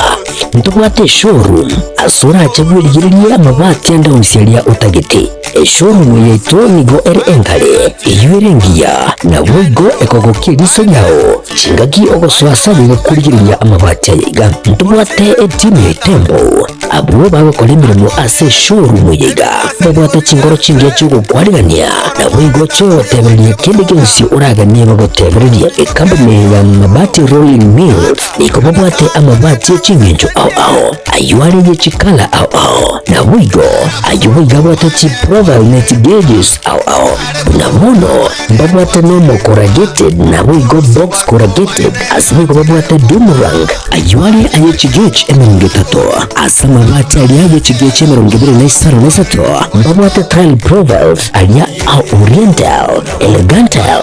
ntobwate eshowroom ase orache bwerigererie amabati ande onsi aria otagete. Eshowroom yaito nigo ere engare, eyio ere engiya, naboigo ekogokia eriso riao chingaki ogosoa ase aye gokorigereria amabati aya iga. Ntobwate etimu ya Itembo abwo bagokora emeremo ase eshowroom eye iga, babwate chingoro chingiya chi'ogokwarigania, naboigo chi'ogotebereria kende gionsi oraganie bagotebererie. Ekampuni ya Mabati Rolling Mills nigo babwate amabati e ching'encho ao ao, ayio are ye chikala ao ao, naboigo ayio boigo abwate chiprofile ne chigauges ao ao. Buna bono mbabwate normal corrugated naboigo box corrugated, ase nigo babwate doomerang, ayio are aye chigauge 30, ase amabati aria aye chigauge 23 mbabwate tile profiles aria a oriental, elegantal,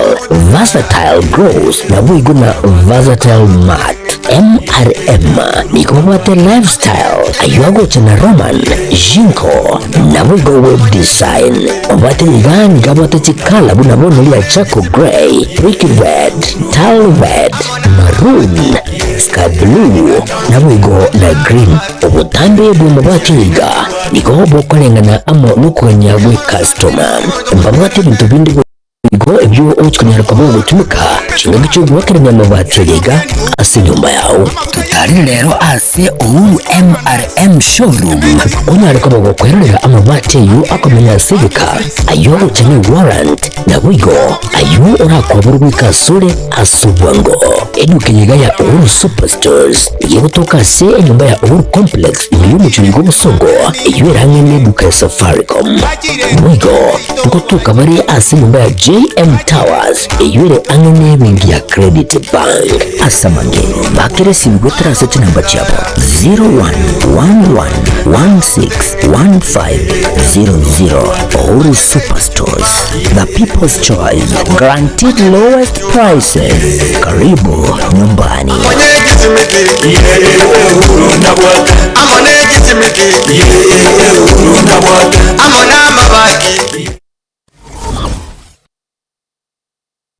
versatile gloss, naboigo na versatile matte. MRM nigo babwate lifestyle, ayio agocha na Roman, Jinko, naboigo web design. Obwate iga nigo abwate chikala buna bono ria charcoal grey, brick red, tile red, maroon, sky blue, naboigo na green. Obotambe bw'amabati iga nigo bokoreng'ana amo nokogania gwe customer. Mbabwate ebinto binde boigo ebio ogochi konyara koba ogotumeka chingaki chi'ogoakerania amabati aya iga ase enyomba yao. Totarire rero ase Uhuru MRM Showroom onyare koba gokwerorera amabati ayio akomenya ase egeka, ayio agocha ne warrant, naboigo ayio orakoborwe goika asore ase obwango. Eduka eye iga ya Uhuru Superstores nigo egotoka ase enyomba ya Uhuru Complex ime y'omochie oyo bw'obosongo, eyio ere ang'e neduka ya Safaricom. Boigo ngotoka bare ase enyomba ya JM Towers eyio ere ang'e nebenki ya Credit Bank. Ase amange, bakera esimi goetera ase chinamba chiabo 0111161500. Uhuru Superstores, the people's choice, guaranteed lowest prices. Karibu nyumbani.